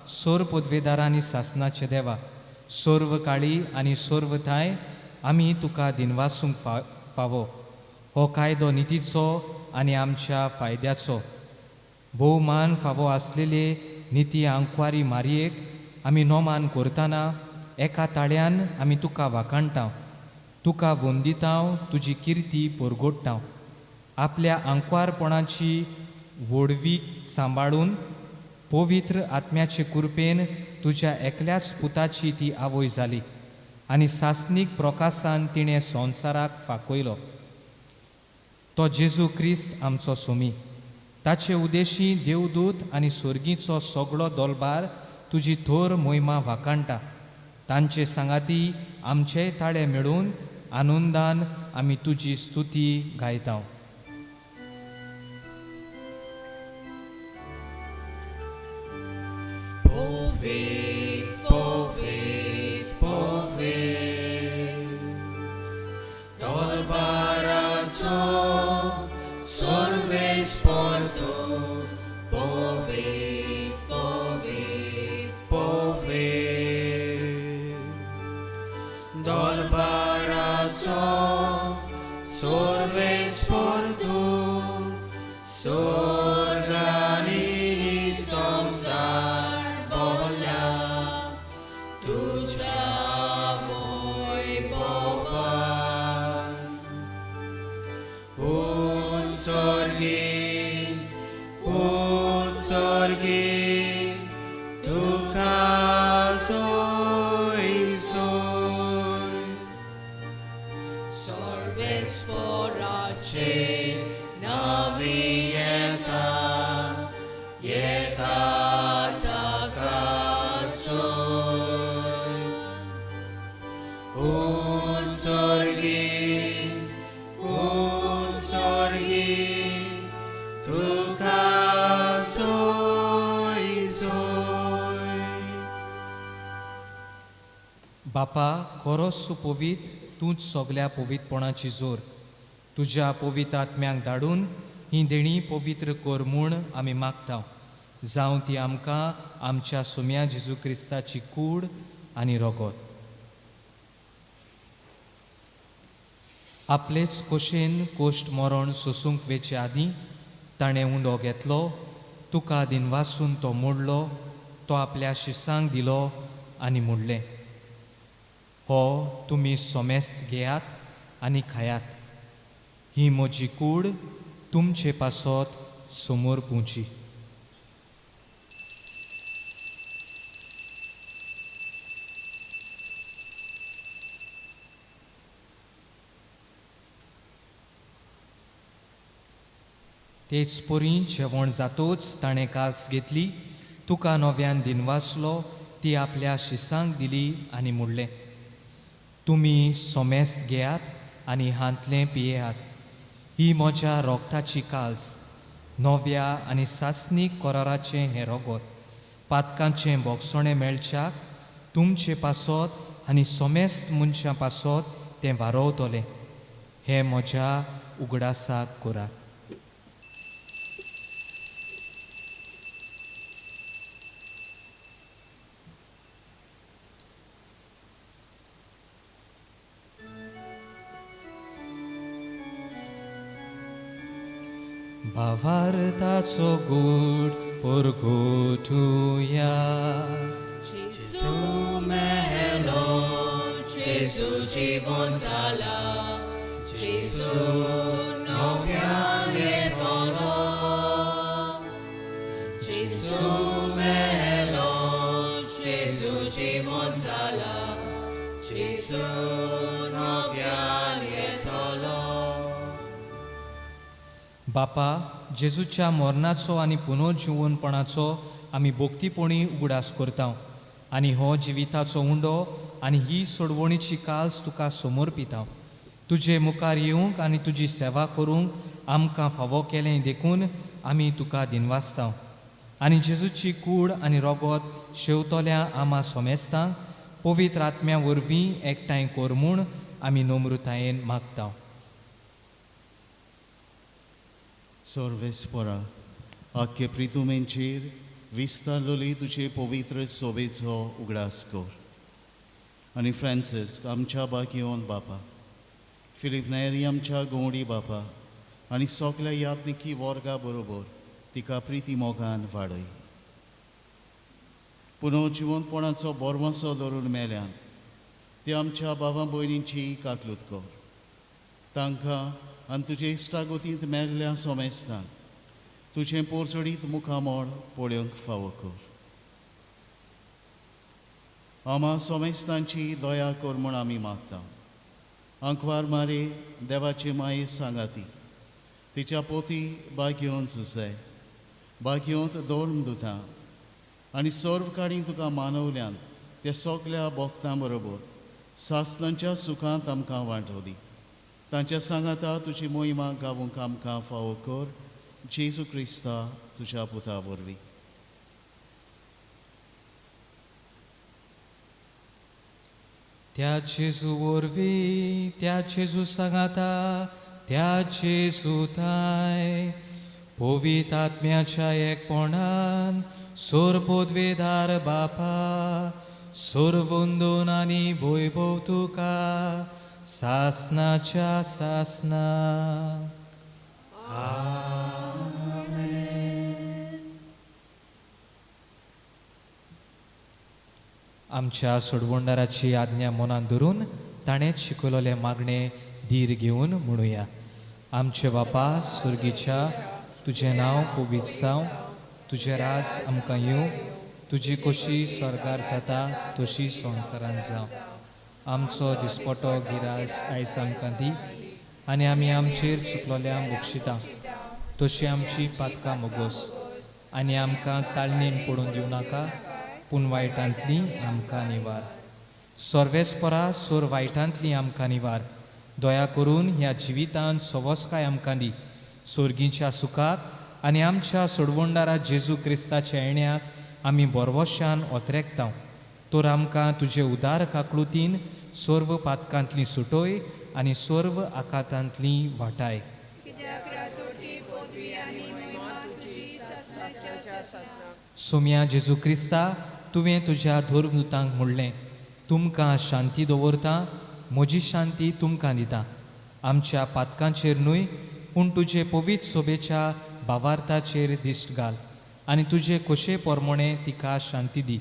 सर्व पदवेदार आनी सासनाचे देवा, सर्व काळी आनी सर्व ठांय आमी तुका दिनवासूंक फावो. हो कायदो नितीचो आनी आमच्या फायद्याचो. भोवमान फावो आसलेले निती आंकवारी मारयेक आमी नोमान करतना एका ताळ्यान आमी तुका वाखाणटा, तुका वंदिता, तुजी किर्ती परगोडटा. आपल्या आंकवारपणाची व्हडवीक सांबाळून पवित्र आत्म्याचे कृपेन तुज्या एकल्याच पुताची ती आवय जाली आनी सासनीक प्रकासान तिणें संवसाराक फाकयलो. तो जेजू क्रिस्त आमचो सोमी. ताचे उदेशी देवदूत आनी स्वर्गीचो सगळो दोलबार तुजी थोर मोहिमा वाखाणटा. तांचे सांगाती आमचेय ताळे मेळून आनंदान आमी तुजी स्तुती गायता. Povit, povit, povit, Tolbarazzo, sorves portu, povit, povit, povit, Dolbarazzo, sorves portu, sorgani samsar bolya, तुझ्या वैभवान. उत्सर्गी, उत्सर्गी, तुका सोय सोय. सर्वेस्पोराचे नावी येता, येता ताका सोय. उत्सर्गी, उत्सर्गी, तुका सोय सोय. बापा, खरोच सुपवित्र, तूंच सगल्या पवित्रपणाची जोर. तुज्या पवित्र आत्म्यांक धाडून ही देणी पवित्र कर म्हूण आमी मागता. जावं ती आमकां आमच्या सोम्या जेजू क्रिस्ताची कूड आनी रगत. आपलेच खोशेन कोश्ट मरण सोसूंक वेचे आदीं ताणें उंडो घेतलो, तुका दिनवासून तो मोडलो, तो आपल्या शिसांक दिलो आनी म्हणलें, हो तुमी सोमेस्त घेयात आनी खायात. ही म्हजी कूड तुमचे पासत समोर पुवची. तेच परी जेवण जातोच ताणें काल्स घेतली, तुका नव्यान दिनवासलो, ती आपल्या शिसांक दिली आनी म्हणलें, तुमी सोमेस्त घेयात आनी हांतलें पियेयात. ही म्हज्या रोगताची काल्स, नव्या आनी सासणीक कराराचें हें रोगोत, पातकांचें बोगसणें मेळच्याक तुमचे पासत आनी सोमेस्त मनशां पासत तें वारोवतलें. हें म्हज्या उगडासाक करात. भावार्थाचो गूढ परगटुया. जेजू मेलो, जेजू जिवन जाला, जेजू नव्यान येतलो. जेजू मेलो, जेजू जिवन जाला, जेजू नव्यान येतलो. बापा, जेजूच्या मरणाचो आनी पुनर्जिवनपणाचो आमी भोक्तीपणी उगडास करता आनी हो जिविताचो उंडो आनी ही सोडवणीची काल्स तुका समर्पिता. तुजे मुखार येवंक आनी तुजी सेवा करूंक आमकां फावो केलें देखून आमी तुका दिनवासता. आनी जेजूची कूड आनी रोगोत शेवतल्या आमा सोमेस्तांक पवित्र आत्म्या वरवीं एकठांय कर म्हूण आमी नम्रतायेन मागता. सर्वेस्परा, आख्खे प्रितुमेंचेर विस्तारलोली तुजे पवित्र सोबेचो उगडास कर आनी फ्रांसिस्क आमच्या बागयोन बापा, फिलीप नेरी आमच्या गवडी बापा आनी सगल्या यात्निकी वर्गा बरोबर तिका प्रिती मोगान वाडय. पुनर्जिवनपणाचो बोरवासो धरून मेल्यांत ते आमच्या बाबा भयणींची काकलूत कर. तांकां आनी तुजे इश्टागतींत मेल्ल्या सोमेस्तांक तुजें पोरचडीत मुखामळ पळोवंक फावो कर. आमा सोमेस्तांची दया कर म्हूण आमी मागता. आंकवार मारे देवाचे माये सांगाती तिच्या पोती बागयोन सुसे बागयोंत धर्म दुता आनी सर्व काडी तुका मानवल्यान त्या सगल्या भोक्तां बरोबर सासणांच्या सुखांत आमकां वांटो दी. तांच्या सांगाता तुजी मोहिमा गावूंक आमकां फावो कर, जेजू क्रिस्ता तुज्या पुता वरवीं. त्या जेजू वरवीं, त्या जेजू सांगाता, त्या जेजू थांय पवित्र आत्म्याच्या एकपणान सोरपोदवेदार बापा, सोरवंदून आनी वैभव तुका सासनाच्या सासना. आमच्या सोडवणदाराची आज्ञा मनान धरून ताणें शिकयलेलें मागणें धीर घेवन म्हणुया. आमचे बापा सुर्गीच्या, तुजें नांव पवित्र जावं, तुजें राज आमकां येवं, तुजी कशी स्वर्गार जाता तशी संवसारांत जावं. आमचो दिसपटो गिरास आयज आमकां दी आनी आमी आमचेर चुकलोल्यांक बक्षिता तशी आमची पातकां मोगोस आनी आमकां ताळणीन पडून दिवं नाका, पूण वायटांतली आमकां निवार. सर्वेस्परा सोर वायटांतली आमकां निवार. दया करून ह्या जिवितांत सवस्काय आमकां दी. सोर्गीच्या सुखाक आनी आमच्या सोडवणदारा जेजू क्रिस्ताच्या येण्याक आमी बरवशान ओतरेकता. तर आमकां तुजे उदार काकळुतीन सर्व पातकांतली सुटोय आनी सर्व आकातांतली वाटाय. सोम्या जेजू क्रिस्ता, तुवें तुज्या धर्मदूतांक म्हणलें, तुमकां शांती दवरता, म्हजी शांती तुमकां दिता. आमच्या पातकांचेर न्हय पूण तुजे पवित्र सोबेच्या भावार्थाचेर दिश्ट घाल आनी तुजे खोशे प्रमाणे तिका शांती दी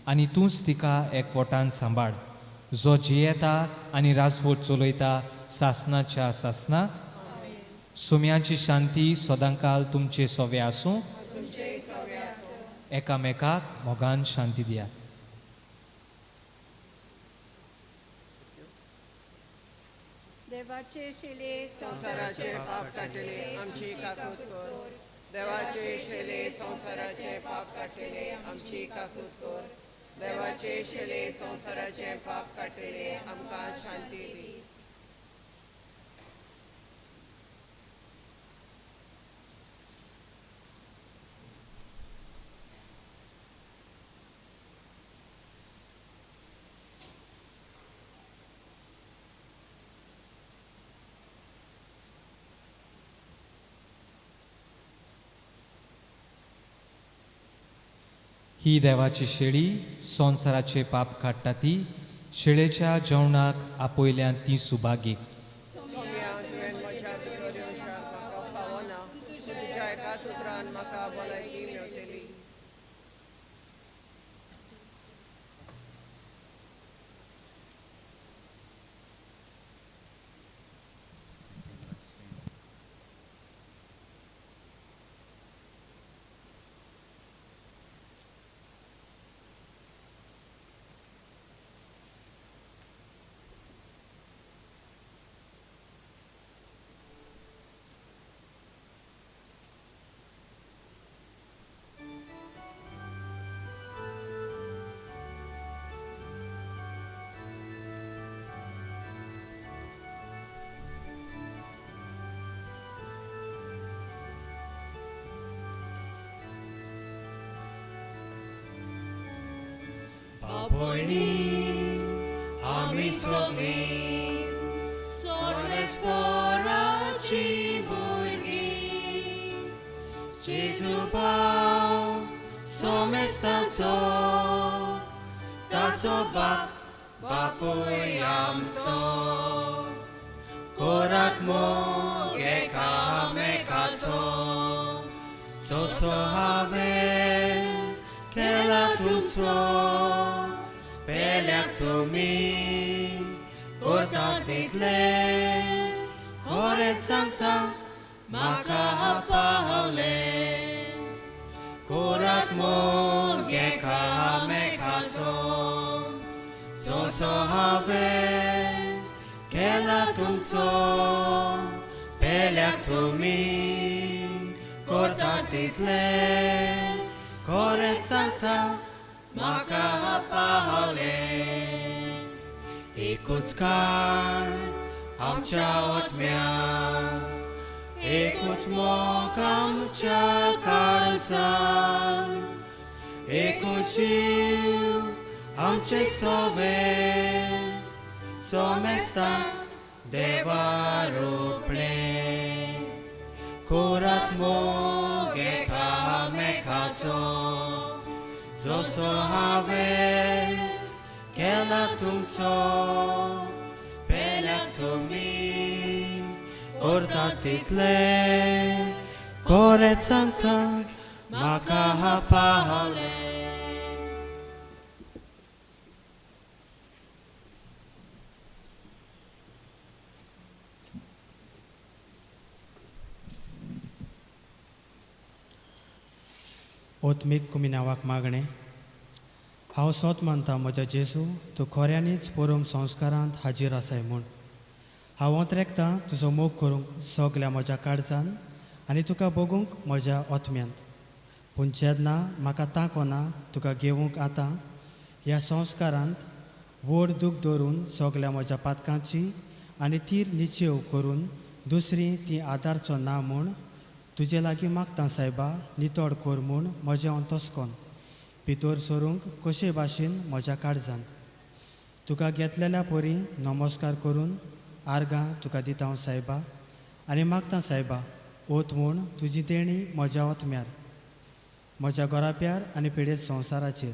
आनी तूंच तिका एकवटान सांबाळ, जो जियेता आनी राजवट चलयता सासनाच्या सासना. सुम्यांची शांती सदांकाल तुमचे सोवे आसूं. एकामेकाक मोगान शांती दियात. देवाचे शिले संवसाराचे पाप काडटले आमची काकूत कर. देवाचे शेले संवसाराचे पाप काडटले आमची काकूत कर. देवाचे शेले संवसाराचे पाप काडटले आमकां शांती दी. ही देवाची शेळी संवसाराचे पाप काडटा ती शेळेच्या जेवणाक आपयल्यान ती सुभागी. सोम्या, तुवें म्हज्या भितर येवशाक म्हाका फावना, पूण तुज्या एकाच उतरान म्हाका भलायकी मेवतली. बापोयणी आमी सगळीं सोर्वेस्पोराची भुरगीं, जेजू भाव सोमेस्तांचो, ताचो बाप बापूय आमचो. कोरात मोग एकामेकाचो, सोसो हांवें केला तुमचो, पेल्याक तुमी करता तितले खरें सांगता म्हाका पावलें. कोरात मोग एकामेकाचो, सोसो हांवें केला तुमचो, पेल्याक तुमी करता तितले खरें सांगता म्हाका पावलें. एकूच काळ आमच्या आत्म्याक, एकूच मोग आमच्या काळजान, एकूच जीव आमचे सोवे, सोमेस्ता देवा रोपणें. कोरात मोग एकामेकाचो, जसो हांवें केला तुमचो, पेल्याक तुमी करता तितले खरें सांगता म्हाका पावलें. ओतमीक कुमिनावाक मागणें. हांव सोत मानता म्हज्या जेजू, तूं खऱ्यांनीच पोरूम संस्कारांत हाजीर आसाय म्हूण. हांव ओंतरेकतां तुजो मोग करूंक सगल्या म्हज्या काळजान आनी तुका बगूंक म्हज्या ओतम्यांत. पूण जेन्ना म्हाका तांक ना तुका घेवंक आतां ह्या संस्कारांत व्हड दूख धरून सगल्या म्हज्या पातकांची आनी तीर निचेव करून दुसरी ती आदारचो ना म्हूण तुजे लागीं मागता सायबा, नितळ कर म्हूण म्हजें अंतस्कोन भितर सरूंक कशे भाशेन म्हज्या काळजांत. तुका घेतलेल्या परी नमस्कार करून आर्गां तुका दिता हांव सायबा आनी मागता सायबा, ओत म्हूण तुजी देणी म्हज्या ओतम्यार, म्हज्या घराब्यार आनी पिडेत संवसाराचेर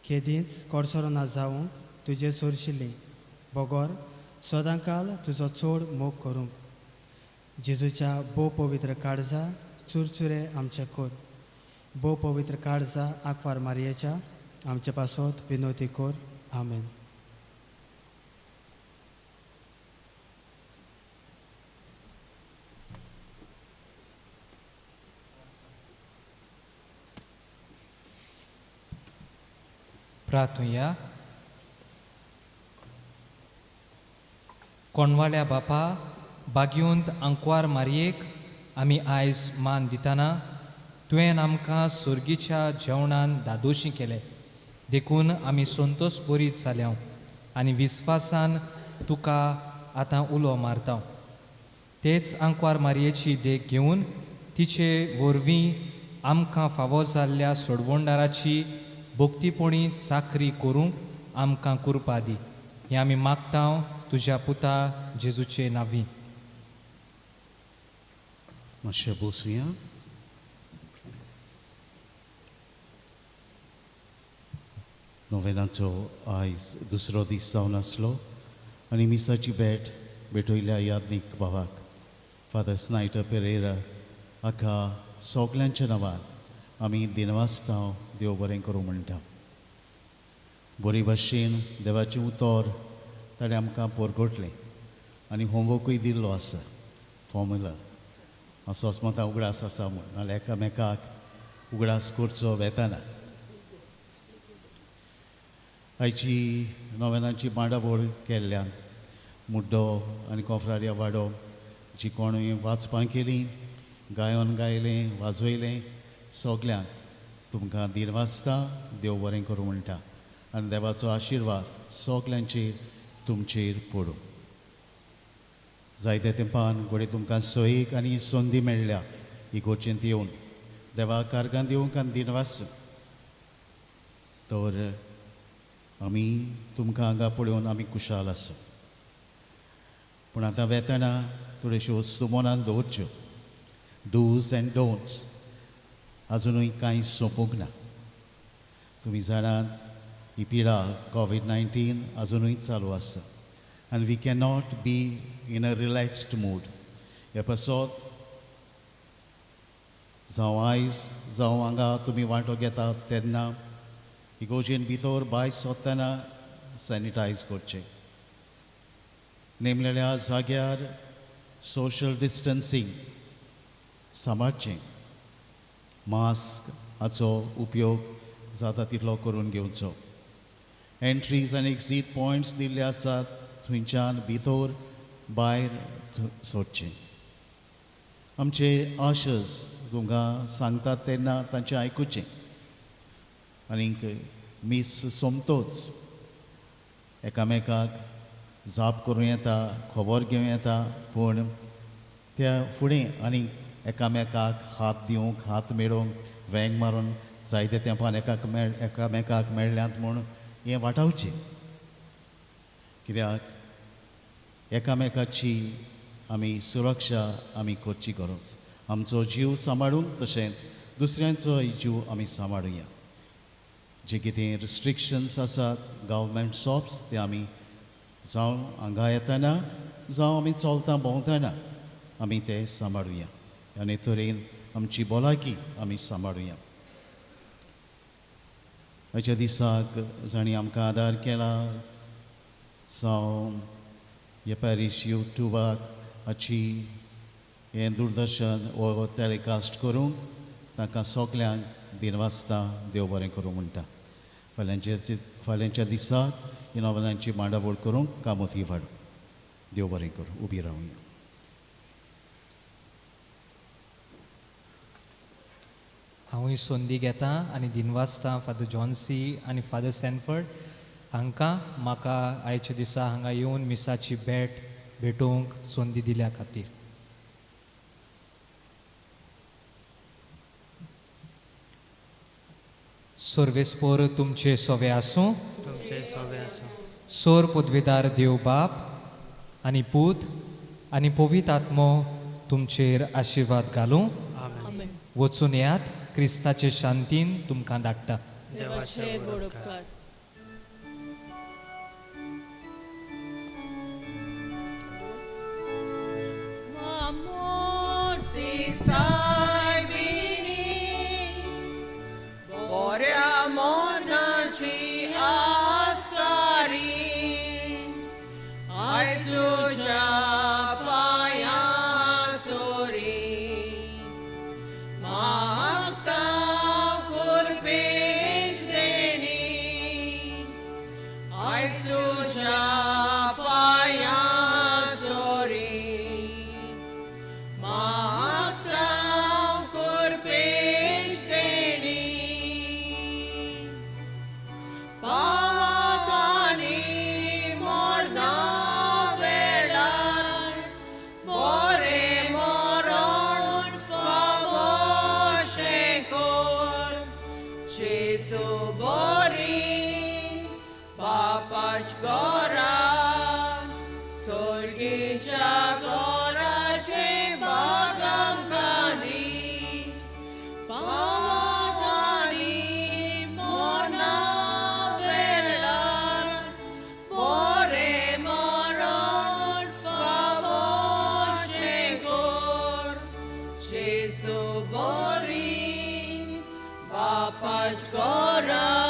खेदींच कोडसरो ना जावंक तुजे सोरशिल्ली बगर सदांकाल तुजो चड मोग करूंक. जेजूच्या भोव पवित्र काळजा चुरचुरे आमचे कर. भोव पवित्र काळजा आंकवार मारयेच्या आमचे पासत विनोती कर. आमेन. प्रार्थुया. कोणवाल्या बापा, बागयोंत आंकवार मारयेक आमी आयज मान दितना तुवें आमकां सुर्गीच्या जेवणान दादोशी केले, देखून आमी संतोश बरीत जाल्या आनी विस्वासान तुका आतां उलो मारता. तेच आंकवार मारयेची देख घेवन तिचे वरवीं आमकां फावो जाल्ल्या सोडवणदाराची भक्तीपणी चाकरी करूंक आमकां कुरपा दी. हें आमी मागता तुज्या पुता जेजूचे नांवी. मातशें बसुया. नोवेनाचो आयज दुसरो दीस जावन आसलो आनी मिसाची भेट भेटयल्या यादनीक भावाक फादर स्नायटर पेरेरा हाका सगल्यांच्या नांवान आमी दिनवास्तांव, देव बरें करूं म्हणटा. बरी भाशेन देवाचें उतर ताणें आमकां परगटलें आनी होमवर्कूय दिल्लो आसा, फॉर्मुला असोच मतां उगडास आसा म्हूण, नाल्यार एकामेकाक उगडास करचो वेताना. आयची नोवेनाची मांडावळ केल्ल्यान मुड्डो आनी कोफरारिया वाडो जी कोणूय वाचपां केली, गायन गायलें, वाजयलें, सगल्यांक तुमकां दिनवासता, देव बरें करूं म्हणटा आनी देवाचो आशिर्वाद सगल्यांचेर तुमचेर पडूं. जायत्या तेंपान घडये तुमकां सोयीक आनी संदी मेळ्ळ्या इगोर्जेंत येवन देवाक कारगान दिवंक आनी दिनवासूं, तर आमी तुमकां हांगा पळोवन आमी खुशाल आसा. पूण आतां वेतना थोड्योश्यो वस्तू मनान दवरच्यो, डूज एंड डोंट्स आजुनूय कांय सोंपूंक ना. तुमी जाणात ही पिडा कोवीड-19 आजुनूय चालू आसा आनी we cannot be in a relaxed mood. हे पासत जावं आयज जावं हांगा तुमी वांटो घेतात तेन्ना इगोर्जेन भितर भायर सोदतना सॅनिटायज करचें, नेमलेल्या जाग्यार सोशल डिस्टन्सींग सांबाळचें, मास्क हाचो उपयोग जाता तितलो करून घेवचो. एंट्रीज आनी एक्झीट पॉयंट्स दिल्ले आसात थंयच्यान भितर भायर सोडचें. आमचे आशर्स तुमकां सांगतात तेन्ना तांचें आयकुचें आनीक मीस सोमतोच एकामेकाक जाप करूं येता, खबर घेवं येता, पूण त्या फुडें आनीक एकामेकाक हात दिवंक, हात मेळोवंक, वेंग मारून जायते तेंपान एकामेकाक मेळ्ळ्यात म्हूण हें वाटावचें. कित्याक एकामेकाची आमी सुरक्षा आमी करची गरज, आमचो जीव सांबाळूंक तशेंच दुसऱ्यांचोय जीव आमी सांबाळुया. जे कितें रिस्ट्रिक्शन्स आसात गव्हर्मेंट शॉप्स ते आमी जावं हांगा येतना जावं आमी चलता भोंवतना आमी ते सांबाळुया आनी तरेन आमची भलायकी आमी सांबाळुया. आयच्या दिसाक जांणी आमकां आदार केला, जावं हे पॅरीश युट्यूबाक हाची हें दूरदर्शन वो टेलिकास्ट करूंक तांकां सगल्यांक दिनवासता, देव बरें करूं म्हणटा. फाल्यांच्या दिसाक ही नोवेनांची मांडावळ करूंक कामोती वाडूं. देव बरें करूं. उबी रावया. हांवूय संदी घेता आनी दिनवासता फादर जॉन्सी आनी फादर सॅनफर्ड हांकां म्हाका आयच्या दिसा हांगा येवन मिसाची भेट भेटोवंक संदी दिल्या खातीर. सर्वेस्पोर तुमचे सोवे आसूं. तुमचे सोवे आसूं. सोर पदवेदार देव बाप आनी पूत आनी पवित्र आत्मो तुमचेर आशिर्वाद घालूं. आमेन. वचून येयात, क्रिस्ताचे शांतीन तुमकां धाडटा. देवाचे व्हड उपकार. मोटी सायबिणी बऱ्या मोनाची आस्कारी आयज तुज्या पांयां सोरी मागता कुरपेच देणी. आवाज कोरा.